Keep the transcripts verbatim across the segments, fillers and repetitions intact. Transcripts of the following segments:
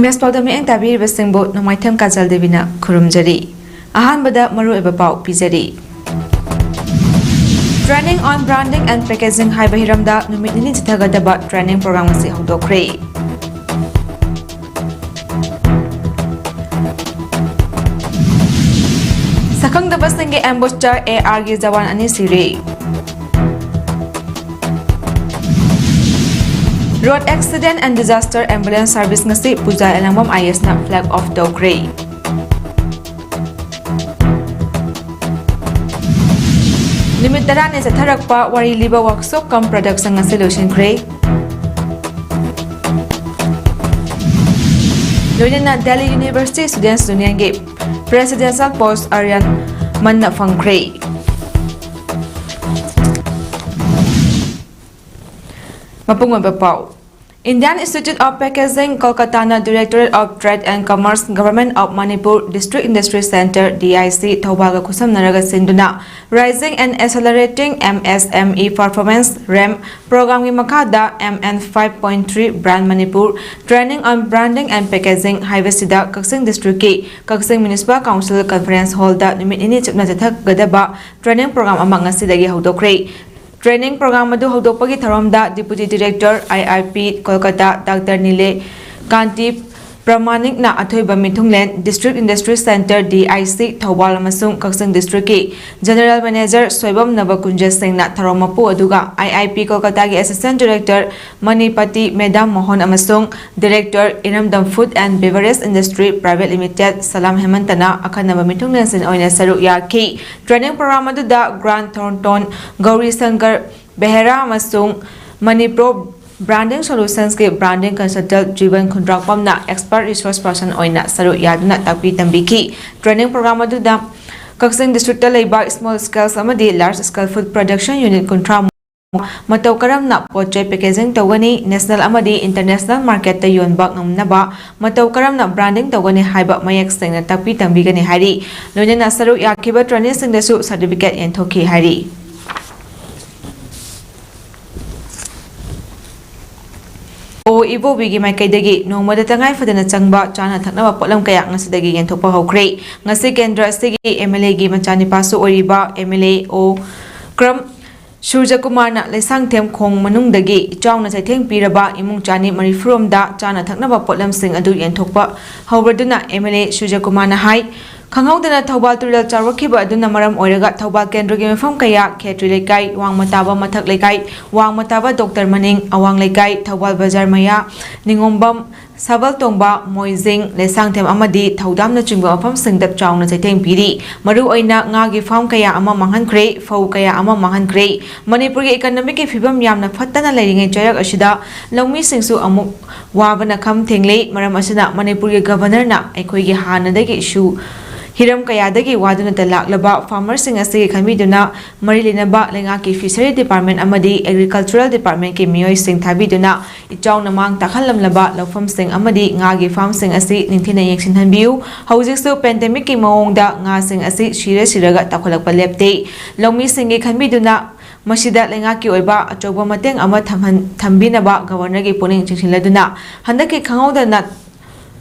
ꯃꯦꯁ ꯄꯥꯎꯗ ꯃꯤꯠꯌꯦꯡ ꯇꯥꯕꯤꯔꯤꯕꯁꯤꯡꯕꯨ ꯅꯣꯡꯃꯥꯏꯊꯦꯝ ꯀꯥꯖꯜ ꯗꯦꯕꯤꯅ ꯈꯨꯔꯨꯝꯖꯔꯤ꯫ ꯑꯍꯥꯟꯕꯗ ꯃꯔꯨꯑꯣꯏꯕ ꯄꯥꯎ ꯄꯤꯖꯔꯤ꯫ Training on Branding and Packaging ꯍꯥꯏꯕ ꯍꯤꯔꯝꯗ ꯅꯨꯃꯤꯠ ꯅꯤꯅꯤ ꯆꯠꯊꯒꯗꯕ training program ꯑꯁꯤ ꯍꯧꯗꯣꯛꯈ꯭ꯔꯦ꯫ ꯁꯛꯈꯪꯗꯕꯁꯤꯡꯒꯤ ambusher, AR ꯒꯤ ꯖꯋꯥꯟ ꯑꯅꯤ ꯁꯤꯔꯦ꯫ Road Accident and Disaster Ambulance Service ꯉꯁꯤ ꯄꯨꯖꯥ ꯑꯦꯂꯥꯡꯕꯝ IAS ꯅ flag off ꯇꯧꯈ꯭ꯔꯦ꯫ ꯅꯨꯃꯤꯠ ꯇꯔꯥꯅꯤ ꯆꯠꯊꯔꯛꯄ ꯋꯥꯔꯤ ꯂꯤꯕ workshop cum production ꯉꯁꯤ ꯂꯣꯏꯁꯤꯟꯈ꯭ꯔꯦ꯫ ꯂꯣꯏꯅꯅ Delhi University Students Union ꯒꯤ presidential post ꯑꯔꯌꯟ ꯃꯟꯅ ꯐꯪꯈ꯭ꯔꯦ꯫ ꯃꯄꯨꯡ ꯑꯣꯏꯕ ꯄꯥꯎ꯫ Indian Institute of Packaging, Kolkata ꯅ Directorate of Trade and Commerce, Government of Manipur, District Industry Centre, DIC, ꯊꯧꯕꯥꯜꯒ ꯈꯨꯠꯁꯝꯅꯔꯒ ꯁꯤꯟꯗꯨꯅ Raising and Accelerating MSME Performance, RAM program ꯒꯤ ꯃꯈꯥꯗ MN five point three Brand Manipur Training on Branding and Packaging ꯍꯥꯏꯕꯁꯤꯗ ꯀꯛꯆꯤꯡ district ꯀꯤ ꯀꯛꯆꯤꯡ Municipal Council Conference Hall ꯗ ꯅꯨꯃꯤꯠ ꯅꯤꯅꯤ ꯆꯨꯞꯅ ꯆꯠꯊꯒꯗꯕ training program ꯑꯃ ꯉꯁꯤꯗꯒꯤ ꯍꯧꯗꯣꯛꯈ꯭ꯔꯦ꯫ Training program ꯑꯗꯨ ꯍꯧꯗꯣꯛꯄꯒꯤ ꯊꯧꯔꯝꯗ Deputy Director, IIP, Kolkata, Doctor ꯅꯤꯂꯦ ꯀꯥꯟꯇꯤ ꯄ꯭ꯔꯃꯥꯅꯤꯛꯅ ꯑꯊꯣꯏꯕ ꯃꯤꯊꯨꯡꯂꯦꯟ, District Industry Centre, DIC, Thoubal ꯑꯃꯁꯨꯡ ꯀꯛꯆꯤꯡ district ꯀꯤ General Manager ꯁꯣꯏꯕꯝ ꯅꯕꯀꯨꯟꯖ ꯁꯤꯡꯅ ꯊꯧꯔꯝ ꯃꯄꯨ ꯑꯗꯨꯒ IIP Kolkata ꯒꯤ Assistant Director ꯃꯅꯤꯄꯇꯤ ꯃꯦꯗꯥꯝ ꯃꯣꯍꯟ ꯑꯃꯁꯨꯡ Director, ꯏꯔꯝꯗꯝ Food and Beverage Industry Private Limited, ꯁꯂꯥꯝ ꯍꯦꯃꯟꯇꯅ ꯑꯈꯟꯅꯕ ꯃꯤꯊꯨꯡꯂꯦꯟꯁꯤꯡ ꯑꯣꯏꯅ ꯁꯔꯨꯛ ꯌꯥꯈꯤ꯫ Training program ꯑꯗꯨꯗ Grant Thornton, ꯒꯧꯔꯤ ꯁꯪꯀꯔ ꯕꯦꯍꯦꯔꯥ ꯑꯃꯁꯨꯡ Manipro Branding Solutions ꯀꯤ Branding Consultant ꯖꯤꯕꯟ ꯈꯨꯟꯗ꯭ꯔꯥꯛꯄꯝꯅ expert resource person ꯑꯣꯏꯅ ꯁꯔꯨꯛ ꯌꯥꯗꯨꯅ ꯇꯥꯛꯄꯤ ꯇꯝꯕꯤꯈꯤ꯫ Training program ꯑꯗꯨꯗ ꯀꯛꯆꯤꯡ district ꯇ ꯂꯩꯕ small scale ꯑꯃꯗꯤ large scale food production unit ꯀꯨꯟꯊ꯭ꯔꯥ ꯃꯇꯧ ꯀꯔꯝꯅ ꯄꯣꯠ ꯆꯩ packaging ꯇꯧꯒꯅꯤ, national ꯑꯃꯗꯤ international market ꯇ ꯌꯣꯟꯕ ꯉꯝꯅꯕ ꯃꯇꯧ ꯀꯔꯝꯅ branding ꯇꯧꯒꯅꯤ ꯍꯥꯏꯕ ꯃꯌꯦꯛ ꯁꯦꯡꯅ ꯇꯥꯛꯄꯤ ꯇꯝꯕꯤꯒꯅꯤ ꯍꯥꯏꯔꯤ꯫ ꯂꯣꯏꯅꯅ ꯁꯔꯨꯛ ꯌꯥꯈꯤꯕ trainee ꯁꯤꯡꯗꯁꯨ certificate ꯌꯦꯟꯊꯣꯛꯈꯤ ꯍꯥꯏꯔꯤ꯫ ꯑꯣ ꯏꯕꯣꯕꯤꯒꯤ ꯃꯥꯏꯀꯩꯗꯒꯤ ꯅꯣꯡꯃꯗ ꯇꯉꯥꯏ ꯐꯗꯅ ꯆꯪꯕ ꯆꯥꯅ ꯊꯛꯅꯕ ꯄꯣꯠꯂꯝ ꯀꯌꯥ ꯉꯁꯤꯗꯒꯤ ꯌꯦꯟꯊꯣꯛꯄ ꯍꯧꯈ꯭ꯔꯦ꯫ ꯉꯁꯤ ꯀꯦꯟꯗ꯭ꯔ ꯑꯁꯤꯒꯤ MLAꯒꯤ ꯃꯆꯥꯅꯤꯄꯥꯁꯨ ꯑꯣꯏꯔꯤꯕ MLA ꯑꯣ ꯀ꯭ꯔꯝ ꯁꯨꯔꯖꯀꯨꯃꯥꯔꯅ ꯂꯩꯁꯥꯡꯊꯦꯝ ꯈꯣꯡ ꯃꯅꯨꯡꯗꯒꯤ ꯏꯆꯥꯎꯅ ꯆꯩꯊꯦꯡ ꯄꯤꯔꯕ ꯏꯃꯨꯡ ꯆꯥꯅꯤ ꯃꯔꯤꯐꯨꯔꯣꯝꯗ ꯆꯥꯅ ꯊꯛꯅꯕ ꯄꯣꯠꯂꯝꯁꯤꯡ ꯑꯗꯨ ꯌꯦꯟꯊꯣꯛꯄ ꯍꯧꯔꯗꯨꯅ MLA ꯁꯨꯔꯖꯀꯨꯃꯥꯔꯅ ꯍꯥꯏ꯫ ꯈꯪꯍꯧꯗꯅ ꯊꯧꯕꯥꯜ ꯇꯨꯔꯦꯜ ꯆꯥꯎꯔꯛꯈꯤꯕ ꯑꯗꯨꯅ ꯃꯔꯝ ꯑꯣꯏꯔꯒ ꯊꯧꯕꯥꯜ ꯀꯦꯟꯗ꯭ꯔꯒꯤ ꯃꯐꯝ ꯀꯌꯥ, ꯈꯦꯇ꯭ꯔꯤ ꯂꯩꯀꯥꯏ, ꯋꯥꯡꯃ ꯇꯥꯕ ꯃꯊꯛ ꯂꯩꯀꯥꯏ, ꯋꯥꯡꯃ ꯇꯥꯕ ꯗꯣꯛꯇꯔ ꯃꯅꯤꯡ, ꯑꯋꯥꯡ ꯂꯩꯀꯥꯏ, ꯊꯧꯕꯥꯜ ꯕꯖꯥꯔ ꯃꯌꯥ, ꯅꯤꯉꯣꯝꯕꯝ, ꯁꯥꯕꯜ ꯇꯣꯡꯕ, ꯃꯣꯏꯖꯤꯡ, ꯂꯩꯁꯥꯡꯊꯦꯝ ꯑꯃꯗꯤ ꯊꯧꯗꯥꯝꯅꯆꯤꯡꯕ ꯃꯐꯝꯁꯤꯡꯗ ꯆꯥꯎꯅ ꯆꯩꯊꯦꯡ ꯄꯤꯔꯤ꯫ ꯃꯔꯨꯑꯣꯏꯅ ꯉꯥꯒꯤ ꯐꯥꯔꯝ ꯀꯌꯥ ꯑꯃ ꯃꯥꯡꯍꯟꯈ꯭ꯔꯦ, ꯐꯧ ꯀꯌꯥ ꯑꯃ ꯃꯥꯡꯍꯟꯈ꯭ꯔꯦ꯫ ꯃꯅꯤꯄꯨꯔꯒꯤ ꯏꯀꯅꯣꯃꯤꯛꯀꯤ ꯐꯤꯕꯝ ꯌꯥꯝꯅ ꯐꯠꯇꯅ ꯂꯩꯔꯤꯉꯩ ꯆꯩꯔꯛ ꯑꯁꯤꯗ ꯂꯧꯃꯤꯁꯤꯡꯁꯨ ꯑꯃꯨꯛ ꯋꯥꯕꯅ ꯈꯝ ꯊꯦꯡꯂꯦ꯫ ꯃꯔꯝ ꯑꯁꯤꯅ ꯃꯅꯤꯄꯨꯔꯒꯤ ꯒꯕꯔꯅꯔꯅ ꯑꯩꯈꯣꯏꯒꯤ ꯍꯥꯟꯅꯗꯒꯤꯁꯨ ꯍꯤꯔꯝ ꯀꯌꯥꯗꯒꯤ ꯋꯥꯗꯨꯅꯇ ꯂꯥꯛꯂꯕ ꯐꯥꯔꯃꯔꯁꯤꯡ ꯑꯁꯤꯒꯤ ꯈꯟꯕꯤꯗꯨꯅ ꯃꯔꯤ ꯂꯩꯅꯕ ꯂꯩꯉꯥꯛꯀꯤ ꯐꯤꯁꯔꯤ ꯗꯤꯄꯥꯔꯠꯃꯦꯟ ꯑꯃꯗꯤ ꯑꯦꯒ꯭ꯔꯤꯀꯜꯆꯔꯦꯜ ꯗꯤꯄꯥꯔꯠꯃꯦꯟꯒꯤ ꯃꯤꯑꯣꯏꯁꯤꯡ ꯊꯥꯕꯤꯗꯨꯅ ꯏꯆꯥꯎꯅ ꯃꯥꯡ ꯇꯥꯛꯍꯜꯂꯝꯂꯕ ꯂꯧꯐꯝꯁꯤꯡ ꯑꯃꯗꯤ ꯉꯥꯒꯤ ꯐꯥꯔꯝꯁꯤꯡ ꯑꯁꯤ ꯅꯤꯡꯊꯤꯅ ꯌꯦꯡꯁꯤꯟꯍꯟꯕꯤꯌꯨ꯫ ꯍꯧꯖꯤꯛꯁꯨ ꯄꯦꯟꯗꯦꯃꯤꯛꯀꯤ ꯃꯑꯣꯡꯗ ꯉꯥꯁꯤꯡ ꯑꯁꯤ ꯁꯤꯔ ꯁꯤꯔꯒ ꯇꯥꯎꯈꯠꯂꯛꯄ ꯂꯦꯞꯇꯦ꯫ ꯂꯧꯃꯤꯁꯤꯡꯒꯤ ꯈꯟꯕꯤꯗꯨꯅ ꯃꯁꯤꯗ ꯂꯩꯉꯥꯛꯀꯤ ꯑꯣꯏꯕ ꯑꯆꯧꯕ ꯃꯇꯦꯡ ꯑꯃ ꯊꯝꯍꯟ-, ꯊꯝꯕꯤꯅꯕ ꯒꯕꯔꯅꯔꯒꯤ ꯄꯨꯛꯅꯤꯡ ꯆꯤꯡꯁꯤꯜꯂꯗꯨꯅ ꯍꯟꯗꯛꯀꯤ ꯈꯪꯍꯧꯗꯅ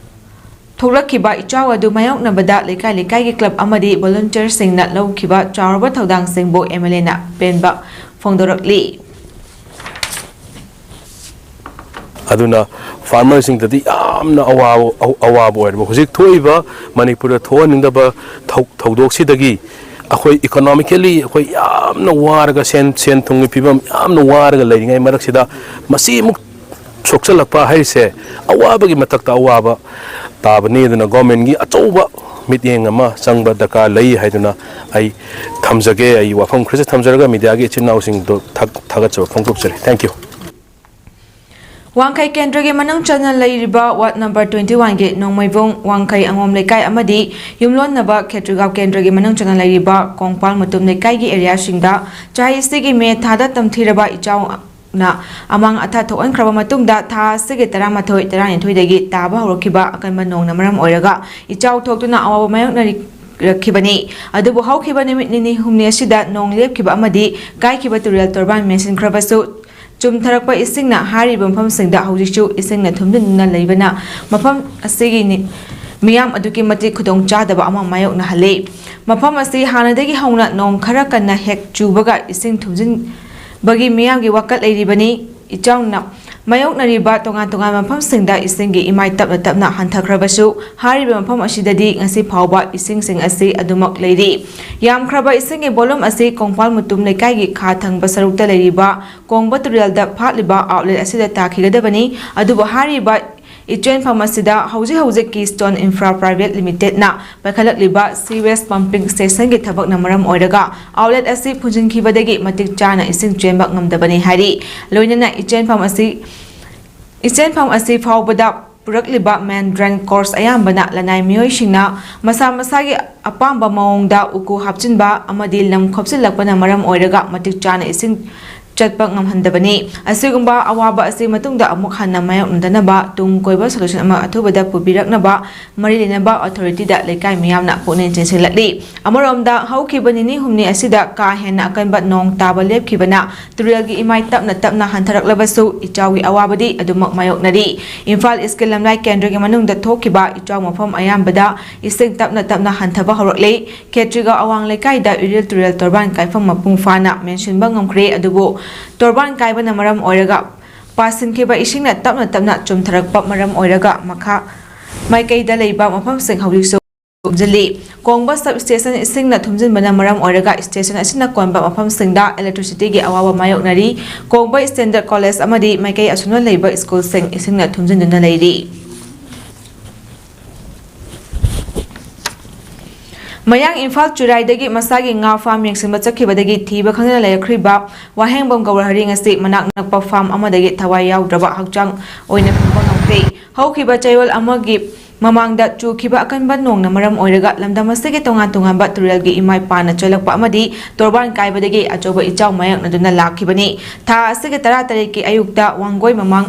ꯊꯣꯛꯂꯛꯈꯤꯕ ꯏꯆꯥꯎ ꯑꯗꯨ ꯃꯥꯌꯣꯛꯅꯕꯗ ꯂꯩꯀꯥꯏ ꯂꯩꯀꯥꯏꯒꯤ ꯀ꯭ꯂꯕ ꯑꯃꯗꯤ ꯚꯣꯂꯨꯟꯇꯤꯌꯔꯁꯤꯡꯅ ꯂꯧꯈꯤꯕ ꯆꯥꯎꯔꯕ ꯊꯧꯗꯥꯡꯁꯤꯡꯕꯨ MLAꯅ ꯄꯦꯟꯕ ꯐꯣꯡꯗꯣꯔꯛꯂꯤ꯫ ꯑꯗꯨꯅ ꯐꯥꯔꯃꯔꯁꯤꯡꯗꯗꯤ ꯌꯥꯝꯅ ꯑꯋꯥꯕ, ꯑꯋꯥꯕ ꯑꯣꯏꯔꯕ ꯍꯧꯖꯤꯛ ꯊꯣꯛꯏꯕ ꯃꯅꯤꯄꯨꯔꯗ ꯊꯣꯛꯍꯟꯅꯤꯡꯗꯕ ꯊꯧ-, ꯊꯧꯗꯣꯛꯁꯤꯗꯒꯤ ꯑꯩꯈꯣꯏ ꯏꯀꯣꯅꯣꯃꯤꯀꯦꯜꯂꯤ ꯑꯩꯈꯣꯏ ꯌꯥꯝꯅ ꯋꯥꯔꯒ ꯁꯦꯟ, ꯁꯦꯟ ꯊꯨꯝꯒꯤ ꯐꯤꯕꯝ ꯌꯥꯝꯅ ꯋꯥꯔꯒ ꯂꯩꯔꯤꯉꯩ ꯃꯔꯛꯁꯤꯗ ꯃꯁꯤꯃꯨꯛ ꯁꯣꯛꯆꯜꯂꯛꯄ ꯍꯥꯏꯁꯦ ꯑꯋꯥꯕꯒꯤ ꯃꯊꯛꯇ ꯑꯋꯥꯕ ꯇꯥꯕꯅꯤ꯫ ꯑꯗꯨꯅ ꯒꯣꯔꯃꯦꯟꯒꯤ ꯑꯆꯧꯕ ꯃꯤꯠꯌꯦꯡ ꯑꯃ ꯆꯪꯕ ꯗꯔꯀꯥꯔ ꯂꯩ ꯍꯥꯏꯗꯨꯅ ꯑꯩ ꯊꯝꯖꯒꯦ꯫ ꯑꯩ ꯋꯥꯐꯝ ꯈꯔꯁꯨ ꯊꯝꯖꯔꯒ ꯃꯤꯗꯤꯌꯥꯒꯤ ꯏꯆꯤꯟ ꯏꯅꯥꯎꯁꯤꯡꯗꯣ ꯊꯥꯒꯠꯆꯕ ꯐꯣꯡꯗꯣꯛꯆꯔꯤ꯫ Thank you꯫ ꯋꯥꯡꯈꯩ ꯀꯦꯟꯗ꯭ꯔꯒꯤ ꯃꯅꯨꯡ ꯆꯟꯅ ꯂꯩꯔꯤꯕ ꯋꯥꯔꯗ ꯅꯝꯕꯔ twenty oneꯒꯤ ꯅꯣꯡꯃꯩꯕꯨꯡ, ꯋꯥꯡꯈꯩ ꯑꯉꯣꯝ ꯂꯩꯀꯥꯏ ꯑꯃꯗꯤ ꯌꯨꯝꯂꯣꯟꯅꯕ ꯈꯦꯇ꯭ꯔꯤꯒꯥꯎ ꯀꯦꯟꯗ꯭ꯔꯒꯤ ꯃꯅꯨꯡ ꯆꯟꯅ ꯂꯩꯔꯤꯕ ꯀꯣꯡꯄꯥꯜ ꯃꯇꯨꯝ ꯂꯩꯀꯥꯏꯒꯤ ꯑꯦꯔꯤꯌꯥꯁꯤꯡꯗ ꯆꯍꯤ ꯑꯁꯤꯒꯤ ꯃꯦ ꯊꯥꯗ ꯇꯝꯊꯤꯔꯕ ꯏꯆꯥꯎ ꯅ ꯑꯃꯥꯡ ꯑꯊꯥ ꯊꯣꯛꯍꯟꯈ꯭ꯔꯕ ꯃꯇꯨꯡꯗ ꯊꯥ ꯑꯁꯤꯒꯤ ꯇꯔꯥꯃꯥꯊꯣꯏ, ꯇꯔꯥꯅꯤꯊꯣꯏꯗꯒꯤ ꯇꯥꯕ ꯍꯧꯔꯛꯈꯤꯕ ꯑꯀꯟꯕ ꯅꯣꯡꯅ ꯃꯔꯝ ꯑꯣꯏꯔꯒ ꯏꯆꯥꯎ ꯊꯣꯛꯇꯨꯅ ꯑꯋꯥꯕ ꯃꯥꯌꯣꯛꯅꯔꯛꯈꯤꯕꯅꯤ꯫ ꯑꯗꯨꯕꯨ ꯍꯧꯈꯤꯕ ꯅꯨꯃꯤꯠ ꯅꯤꯅꯤ ꯍꯨꯝꯅꯤ ꯑꯁꯤꯗ ꯅꯣꯡ ꯂꯦꯞꯈꯤꯕ ꯑꯃꯗꯤ ꯀꯥꯏꯈꯤꯕ ꯇꯨꯔꯦꯜ ꯇꯣꯔꯕꯥꯟ ꯃꯦꯟꯁꯤꯟꯈ꯭ꯔꯕꯁꯨ ꯆꯨꯝꯊꯔꯛꯄ ꯏꯁꯤꯡꯅ ꯍꯥꯏꯔꯤꯕ ꯃꯐꯝꯁꯤꯡꯗ ꯍꯧꯖꯤꯛꯁꯨ ꯏꯁꯤꯡꯅ ꯊꯨꯝꯖꯤꯟꯗꯨꯅ ꯂꯩꯕꯅ ꯃꯐꯝ ꯑꯁꯤꯒꯤ ꯃꯤꯌꯥꯝ ꯑꯗꯨꯛꯀꯤ ꯃꯇꯤꯛ ꯈꯨꯗꯣꯡꯆꯥꯗꯕ ꯑꯃ ꯃꯥꯌꯣꯛꯅꯍꯜꯂꯤ꯫ ꯃꯐꯝ ꯑꯁꯤ ꯍꯥꯟꯅꯗꯒꯤ ꯍꯧꯅ ꯅꯣꯡ ꯈꯔ ꯀꯟꯅ ꯍꯦꯛ ꯆꯨꯕꯒ ꯏꯁꯤꯡ ꯊꯨꯝꯖꯤꯟꯕꯒꯤ ꯃꯤꯌꯥꯝꯒꯤ ꯋꯥꯀꯠ ꯂꯩꯔꯤꯕꯅꯤ꯫ ꯏꯆꯥꯎꯅ ꯃꯥꯌꯣꯛꯅꯔꯤꯕ ꯇꯣꯉꯥꯟ ꯇꯣꯉꯥꯟꯕ ꯃꯐꯝꯁꯤꯡꯗ ꯏꯁꯤꯡꯒꯤ ꯏꯃꯥꯏ ꯇꯞꯅ ꯇꯞꯅ ꯍꯟꯊꯈ꯭ꯔꯕꯁꯨ, ꯍꯥꯏꯔꯤꯕ ꯃꯐꯝ ꯑꯁꯤꯗꯗꯤ ꯉꯁꯤ ꯐꯥꯎꯕ ꯏꯁꯤꯡꯁꯤꯡ ꯑꯁꯤ ꯑꯗꯨꯃꯛ ꯂꯩꯔꯤ꯫ ꯌꯥꯝꯈ꯭ꯔꯕ ꯏꯁꯤꯡꯒꯤ volume ꯑꯁꯤ ꯀꯣꯡꯄꯥꯜ ꯃꯨꯇꯨꯝ ꯂꯩꯀꯥꯏꯒꯤ ꯈꯥ ꯊꯪꯕ ꯁꯔꯨꯛꯇ ꯂꯩꯔꯤꯕ ꯀꯣꯡꯕ ꯇꯨꯔꯦꯜꯗ ꯐꯥꯠꯂꯤꯕ outlet ꯑꯁꯤꯗ ꯇꯥꯈꯤꯒꯗꯕꯅꯤ꯫ ꯑꯗꯨꯕꯨ ꯍꯥꯏꯔꯤꯕ ꯏꯆꯦꯟꯐꯝ ꯑꯁꯤꯗ ꯍꯧꯖꯤꯛ ꯍꯧꯖꯤꯛ Keystone Infra Private Limited ꯅ ꯄꯥꯏꯈꯠꯂꯛꯂꯤꯕ sewage pumping station ꯒꯤ ꯊꯕꯛꯅ ꯃꯔꯝ ꯑꯣꯏꯔꯒ outlet ꯑꯁꯤ ꯐꯨꯟꯖꯤꯟꯈꯤꯕꯗꯒꯤ ꯃꯇꯤꯛ ꯆꯥꯅ ꯏꯁꯤꯡ ꯆꯦꯟꯕ ꯉꯝꯗꯕꯅꯤ ꯍꯥꯏꯔꯤ꯫ ꯂꯣꯏꯅꯅ ꯏꯆꯦꯟꯐꯝ ꯑꯁꯤ, ꯏꯆꯦꯟꯐꯝ ꯑꯁꯤ ꯐꯥꯎꯕꯗ ꯄꯨꯔꯛꯂꯤꯕ main drain course ꯑꯌꯥꯝꯕꯅ ꯂꯅꯥꯏ ꯃꯤꯑꯣꯏꯁꯤꯡꯅ ꯃꯁꯥ ꯃꯁꯥꯒꯤ ꯑꯄꯥꯝꯕ ꯃꯑꯣꯡꯗ ꯎꯀꯨ ꯍꯥꯞꯆꯤꯟꯕ ꯑꯃꯗꯤ ꯂꯝ ꯈꯣꯞꯆꯤꯜꯂꯛꯄꯅ ꯃꯔꯝ ꯑꯣꯏꯔꯒ ꯃꯇꯤꯛ ꯆꯥꯅ ꯏꯁꯤꯡ ꯆꯠꯄ ꯉꯝꯍꯟꯗꯕꯅꯤ꯫ ꯑꯁꯤꯒꯨꯝꯕ ꯑꯋꯥꯕ ꯑꯁꯤ ꯃꯇꯨꯡꯗ ꯑꯃꯨꯛ ꯍꯟꯅ ꯃꯥꯌꯣꯛꯅꯗꯅꯕ ꯇꯨꯡ ꯀꯣꯏꯕ solution ꯑꯃ ꯑꯊꯨꯕꯗ ꯄꯨꯕꯤꯔꯛꯅꯕ ꯃꯔꯤ ꯂꯩꯅꯕ authority ꯗ ꯂꯩꯀꯥꯏ ꯃꯤꯌꯥꯝꯅ ꯄꯨꯛꯅꯤꯡ ꯆꯤꯡꯁꯤꯜꯂꯛꯂꯤ꯫ ꯑꯃꯔꯣꯝꯗ, ꯍꯧꯈꯤꯕ ꯅꯤꯅꯤ ꯍꯨꯝꯅꯤ ꯑꯁꯤꯗ ꯀꯥ ꯍꯦꯟꯅ ꯑꯀꯟꯕ ꯅꯣꯡ ꯇꯥꯕ ꯂꯦꯞꯈꯤꯕꯅ ꯇꯨꯔꯦꯜꯒꯤ ꯏꯃꯥꯏ ꯇꯞꯅ ꯇꯞꯅ ꯍꯟꯊꯔꯛꯂꯕꯁꯨ, ꯏꯆꯥꯎꯒꯤ ꯑꯋꯥꯕꯗꯤ ꯑꯗꯨꯃꯛ ꯃꯥꯌꯣꯛꯅꯔꯤ꯫ ꯏꯝꯐꯥꯜ East ꯀꯤ ꯂꯝꯂꯥꯏ ꯀꯦꯟꯗ꯭ꯔꯒꯤ ꯃꯅꯨꯡꯗ ꯊꯣꯛꯈꯤꯕ ꯏꯆꯥꯎ ꯃꯐꯝ ꯑꯌꯥꯝꯕꯗ ꯏꯁꯤꯡ ꯇꯞꯅ ꯇꯞꯅ ꯍꯟꯊꯕ ꯍꯧꯔꯛꯂꯦ꯫ ꯈꯦꯇ꯭ꯔꯤꯒꯥꯎ ꯑꯋꯥꯡ ꯂꯩꯀꯥꯏꯗ ꯏꯔꯤꯜ ꯇꯨꯔꯦꯜ ꯇꯣꯔꯕꯥꯟ ꯀꯥꯏꯐꯝ ꯃꯄꯨꯡ ꯐꯥꯅ ꯃꯦꯟꯁꯤꯟꯕ ꯉꯝꯈ꯭ꯔꯦ, ꯑꯗꯨꯕꯨ ꯇꯣꯔꯕꯥꯟ ꯀꯥꯏꯕꯅ ꯃꯔꯝ ꯑꯣꯏꯔꯒ ꯄꯥꯁꯤꯟꯈꯤꯕ ꯏꯁꯤꯡꯅ ꯇꯞꯅ ꯇꯞꯅ ꯆꯨꯝꯊꯔꯛꯄ ꯃꯔꯝ ꯑꯣꯏꯔꯒ ꯃꯈꯥ ꯃꯥꯏꯀꯩꯗ ꯂꯩꯕ ꯃꯐꯝꯁꯤꯡ ꯍꯧꯖꯤꯛꯁꯨ ꯊꯨꯝꯖꯤꯜꯂꯤ꯫ ꯀꯣꯡꯕ sub station ꯏꯁꯤꯡꯅ ꯊꯨꯝꯖꯤꯟꯕꯅ ꯃꯔꯝ ꯑꯣꯏꯔꯒ station ꯑꯁꯤꯅ ꯀꯣꯟꯕ ꯃꯐꯝꯁꯤꯡꯗ electricity ꯒꯤ ꯑꯋꯥꯕ ꯃꯥꯌꯣꯛꯅꯔꯤ꯫ ꯀꯣꯡꯕ Standard College ꯑꯃꯗꯤ ꯃꯥꯏꯀꯩ ꯑꯁꯣꯝꯅ ꯂꯩꯕ school ꯁꯤꯡ ꯏꯁꯤꯡꯅ ꯊꯨꯝꯖꯤꯟꯗꯨꯅ ꯂꯩꯔꯤ꯫ ꯃꯌꯥꯡ ꯏꯝꯐꯥꯜ ꯆꯨꯔꯥꯏꯗꯒꯤ ꯃꯁꯥꯒꯤ ꯉꯥ farm ꯌꯦꯡꯁꯤꯟꯕ ꯆꯠꯈꯤꯕꯗꯒꯤ ꯊꯤꯕ ꯈꯪꯗꯅ ꯂꯩꯔꯛꯈ꯭ꯔꯤꯕ ꯋꯥꯍꯦꯡꯕꯝ ꯒꯧꯔꯍꯔꯤ ꯉꯁꯤ ꯃꯅꯥꯛ ꯅꯛꯄ farm ꯑꯃꯗꯒꯤ ꯊꯋꯥꯏ ꯌꯥꯎꯗ꯭ꯔꯕ ꯍꯛꯆꯥꯡ ꯑꯣꯏꯅ ꯐꯪꯕ ꯉꯝꯈ꯭ꯔꯦ꯫ ꯍꯧꯈꯤꯕ ꯆꯌꯣꯜ ꯑꯃꯒꯤ ꯃꯃꯥꯡꯗ ꯆꯨꯈꯤꯕ ꯑꯀꯟꯕ ꯅꯣꯡꯅ ꯃꯔꯝ ꯑꯣꯏꯔꯒ ꯂꯝꯗꯝ ꯑꯁꯤꯒꯤ ꯇꯣꯉꯥꯟ ꯇꯣꯉꯥꯟꯕ ꯇꯨꯔꯦꯜꯒꯤ ꯏꯃꯥꯏ ꯄꯥꯅ ꯆꯦꯜꯂꯛꯄ ꯑꯃꯗꯤ ꯇꯣꯔꯕꯥꯟ ꯀꯥꯏꯕꯗꯒꯤ ꯑꯆꯧꯕ ꯏꯆꯥꯎ ꯃꯥꯌꯣꯛꯅꯗꯨꯅ ꯂꯥꯛꯈꯤꯕꯅꯤ꯫ ꯊꯥ ꯑꯁꯤꯒꯤ ꯇꯔꯥ ꯇꯔꯦꯠꯀꯤ ꯑꯌꯨꯛꯇ ꯋꯥꯡꯒꯣꯏ ꯃꯃꯥꯡ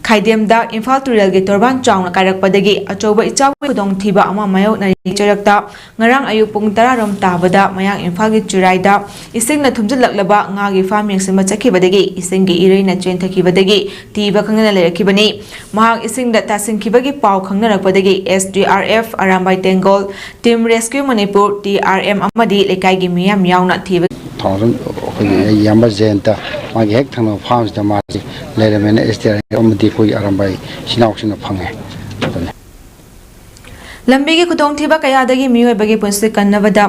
ꯈꯥꯏꯗꯦꯝꯗ ꯏꯝꯐꯥꯜ ꯇꯨꯔꯦꯜꯒꯤ ꯇꯣꯔꯕꯥꯟ ꯆꯥꯎꯅ ꯀꯥꯏꯔꯛꯄꯗꯒꯤ ꯑꯆꯧꯕ ꯏꯆꯥꯎꯒꯤ ꯈꯨꯗꯣꯡꯊꯤꯕ ꯑꯃ ꯃꯥꯌꯣꯛꯅꯔꯤ꯫ ꯆꯩꯔꯛꯇ ꯉꯔꯥꯡ ꯑꯌꯨꯛ ꯄꯨꯡ ꯇꯔꯥ ꯔꯣꯝ ꯇꯥꯕꯗ ꯃꯌꯥꯡ ꯏꯝꯐꯥꯜꯒꯤ ꯆꯤꯔꯥꯏꯗ ꯏꯁꯤꯡꯅ ꯊꯨꯝꯖꯤꯜꯂꯛꯂꯕ ꯉꯥꯒꯤ ꯐꯥꯝ ꯌꯦꯡꯁꯤꯟꯕ ꯆꯠꯈꯤꯕꯗꯒꯤ ꯏꯁꯤꯡꯒꯤ ꯏꯔꯩꯅ ꯆꯦꯟꯊꯈꯤꯕꯗꯒꯤ ꯊꯤꯕ ꯈꯪꯗꯅ ꯂꯩꯔꯛꯈꯤꯕꯅꯤ꯫ ꯃꯍꯥꯛ ꯏꯁꯤꯡꯗ ꯇꯥꯁꯤꯟꯈꯤꯕꯒꯤ ꯄꯥꯎ ꯈꯪꯅꯔꯛꯄꯗꯒꯤ S D R F, Arambai ꯇꯦꯡꯒꯣꯜ, Team Rescue Manipur, T R M ꯑꯃꯗꯤ ꯂꯩꯀꯥꯏꯒꯤ ꯃꯤꯌꯥꯝ ꯌꯥꯎꯅ ꯊꯤꯕ ꯊꯥꯎꯖꯟ ꯑꯩꯈꯣꯏꯒꯤ ꯑꯩ ꯏꯌꯥꯝꯕ ꯖꯌꯟꯇ ꯃꯥꯒꯤ ꯍꯦꯛ ꯊꯪꯅꯕ ꯐꯥꯝꯁꯤꯗ ꯃꯥꯁꯤ ꯂꯩꯔꯝꯃꯦꯅ S D R F ꯑꯃꯗꯤ ꯑꯩꯈꯣꯏꯒꯤ ꯑꯔꯥꯝꯕꯥꯏ ꯏꯆꯤꯟ ꯏꯅꯥꯎꯁꯤꯡꯅ ꯐꯪꯉꯦ꯫ ꯑꯗꯨꯅꯤ꯫ ꯂꯝꯕꯤꯒꯤ ꯈꯨꯗꯣꯡꯊꯤꯕ ꯀꯌꯥꯗꯒꯤ ꯃꯤꯑꯣꯏꯕꯒꯤ ꯄꯨꯟꯁꯤ ꯀꯟꯅꯕꯗ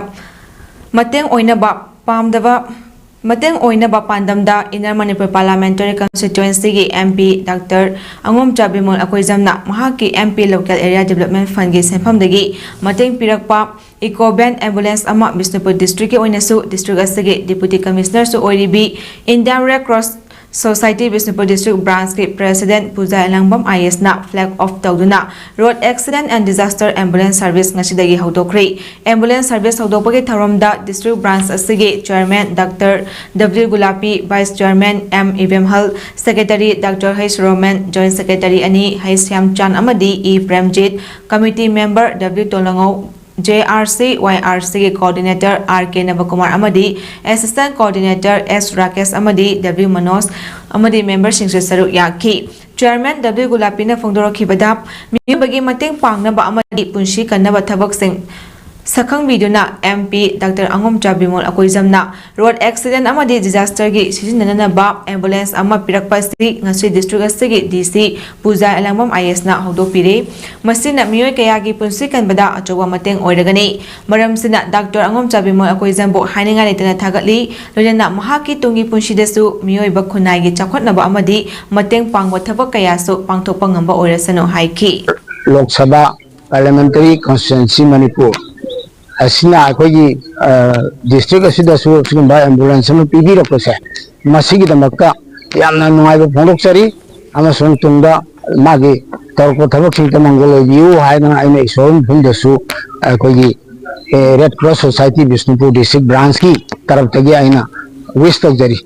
ꯃꯇꯦꯡ ꯑꯣꯏꯅꯕ ꯄꯥꯝꯗꯕ ꯃꯇꯦꯡ ꯑꯣꯏꯅꯕ ꯄꯥꯟꯗꯝꯗ Inner Manipur Parliamentary Constituencyꯒꯤ M P Doctor ꯑꯉꯣꯝꯆꯥ Bimol ꯑꯀꯣꯏꯖꯝꯅ ꯃꯍꯥꯛꯀꯤ M P Local Area Development Fundꯒꯤ ꯁꯦꯟꯐꯝꯗꯒꯤ ꯃꯇꯦꯡ ꯄꯤꯔꯛꯄ Eco Van Ambulance ꯑꯃ ꯕꯤꯁꯅꯨꯄꯨꯔ Districtꯀꯤ ꯑꯣꯏꯅꯁꯨ District ꯑꯁꯤꯒꯤ Deputy Commissionerꯁꯨ ꯑꯣꯏꯔꯤꯕꯤ Indian Red Cross Society Bishnupur District Branchꯀꯤ President Puja Elangbam I A Sꯅ flag off ꯇꯧꯗꯨꯅ Road Accident and Disaster Ambulance Service ꯉꯁꯤꯗꯒꯤ ꯍꯧꯗꯣꯛꯈ꯭ꯔꯦ꯫ Ambulance service ꯍꯧꯗꯣꯛꯄꯒꯤ ꯊꯧꯔꯝꯗ District Branch ꯑꯁꯤꯒꯤ Chairman Doctor W ꯒꯨꯂꯥꯄꯤ, Vice Chairman M ꯏꯕꯦꯝꯍꯜ, Secretary Doctor H Roman, Joint Secretary ꯑꯅꯤ H ꯁ꯭ꯌꯥꯝꯆꯥꯟ ꯑꯃꯗꯤ E Premjit, Committee Member W ꯇꯣꯂꯉꯧ, J R C Y R Cꯒꯤ Coordinator R K ꯅꯕꯀꯨꯃꯥꯔ ꯑꯃꯗꯤ Assistant Coordinator S Rakesh ꯑꯃꯗꯤ W Manoj ꯑꯃꯗꯤ memberꯁꯤꯡꯁꯨ ꯁꯔꯨꯛ ꯌꯥꯈꯤ꯫ Chairman W ꯒꯨꯂꯥꯄꯤꯅ ꯐꯣꯡꯗꯣꯔꯛꯈꯤꯕꯗ, ꯃꯤꯑꯣꯏꯕꯒꯤ ꯃꯇꯦꯡ ꯄꯥꯡꯅꯕ ꯑꯃꯗꯤ ꯄꯨꯟꯁꯤ ꯀꯟꯅꯕ ꯊꯕꯛꯁꯤꯡ ꯁꯛꯈꯪꯕꯤꯗꯨꯅ M P Doctor ꯑꯉꯣꯝꯆꯥ Bimol ꯑꯀꯣꯏꯖꯝꯅ Road Accident ꯑꯃꯗꯤ Disasterꯒꯤ ꯁꯤꯖꯤꯟꯅꯅꯕ ambulance ꯑꯃ ꯄꯤꯔꯛꯄ ꯑꯁꯤ ꯉꯁꯤ District ꯑꯁꯤꯒꯤ D C Puja Elangbam I A Sꯅ ꯍꯧꯗꯣꯛꯄꯤꯔꯦ꯫ ꯃꯁꯤꯅ ꯃꯤꯑꯣꯏ ꯀꯌꯥꯒꯤ ꯄꯨꯟꯁꯤ ꯀꯟꯕꯗ ꯑꯆꯧꯕ ꯃꯇꯦꯡ ꯑꯣꯏꯔꯒꯅꯤ꯫ ꯃꯔꯝꯁꯤꯅ Doctor ꯑꯉꯣꯝꯆꯥ ꯕꯤꯃꯣꯜ ꯑꯀꯣꯏꯖꯝꯕꯨ ꯍꯥꯏꯅꯤꯡꯉꯥꯏ ꯂꯩꯇꯅ ꯊꯥꯒꯠꯂꯤ꯫ ꯂꯣꯏꯅꯅ ꯃꯍꯥꯛꯀꯤ ꯇꯨꯡꯒꯤ ꯄꯨꯟꯁꯤꯗꯁꯨ ꯃꯤꯑꯣꯏꯕ ꯈꯨꯟꯅꯥꯏꯒꯤ ꯆꯥꯎꯈꯠꯅꯕ ꯑꯃꯗꯤ ꯃꯇꯦꯡ ꯄꯥꯡꯕ ꯊꯕꯛ ꯀꯌꯥꯁꯨ ꯄꯥꯡꯊꯣꯛꯄ ꯉꯝꯕ ꯑꯣꯏꯔꯁꯅꯨ ꯍꯥꯏꯈꯤ꯫ ꯂꯣꯛ ꯁꯚꯥ Parliamentary Constituency ꯃꯅꯤꯄꯨꯔ ꯑꯁꯤꯅ ꯑꯩꯈꯣꯏꯒꯤ, ꯑ, district ꯑꯁꯤꯗꯁꯨ ꯑꯁꯤꯒꯨꯝꯕ ambulance ꯑꯃ ꯄꯤꯕꯤꯔꯛꯄꯁꯦ, ꯃꯁꯤꯒꯤꯗꯃꯛꯇ ꯌꯥꯝꯅ ꯅꯨꯡꯉꯥꯏꯕ ꯐꯣꯡꯗꯣꯛꯆꯔꯤ, ꯑꯃꯁꯨꯡ ꯇꯨꯡꯗ ꯃꯥꯒꯤ ꯇꯧꯔꯛꯄ ꯊꯕꯛꯁꯤꯡꯗ ꯃꯪꯒꯣꯜ ꯑꯣꯏꯕꯤꯌꯨ ꯍꯥꯏꯗꯅ ꯑꯩꯅ ꯏꯁꯣꯔ ꯃꯐꯝꯗꯁꯨ ꯑꯩꯈꯣꯏꯒꯤ, ꯑꯦ, Red Cross Society Bishnupur District Branchꯀꯤ ꯇꯔꯞꯇꯒꯤ ꯑꯩꯅ wish ꯇꯧꯖꯔꯤ꯫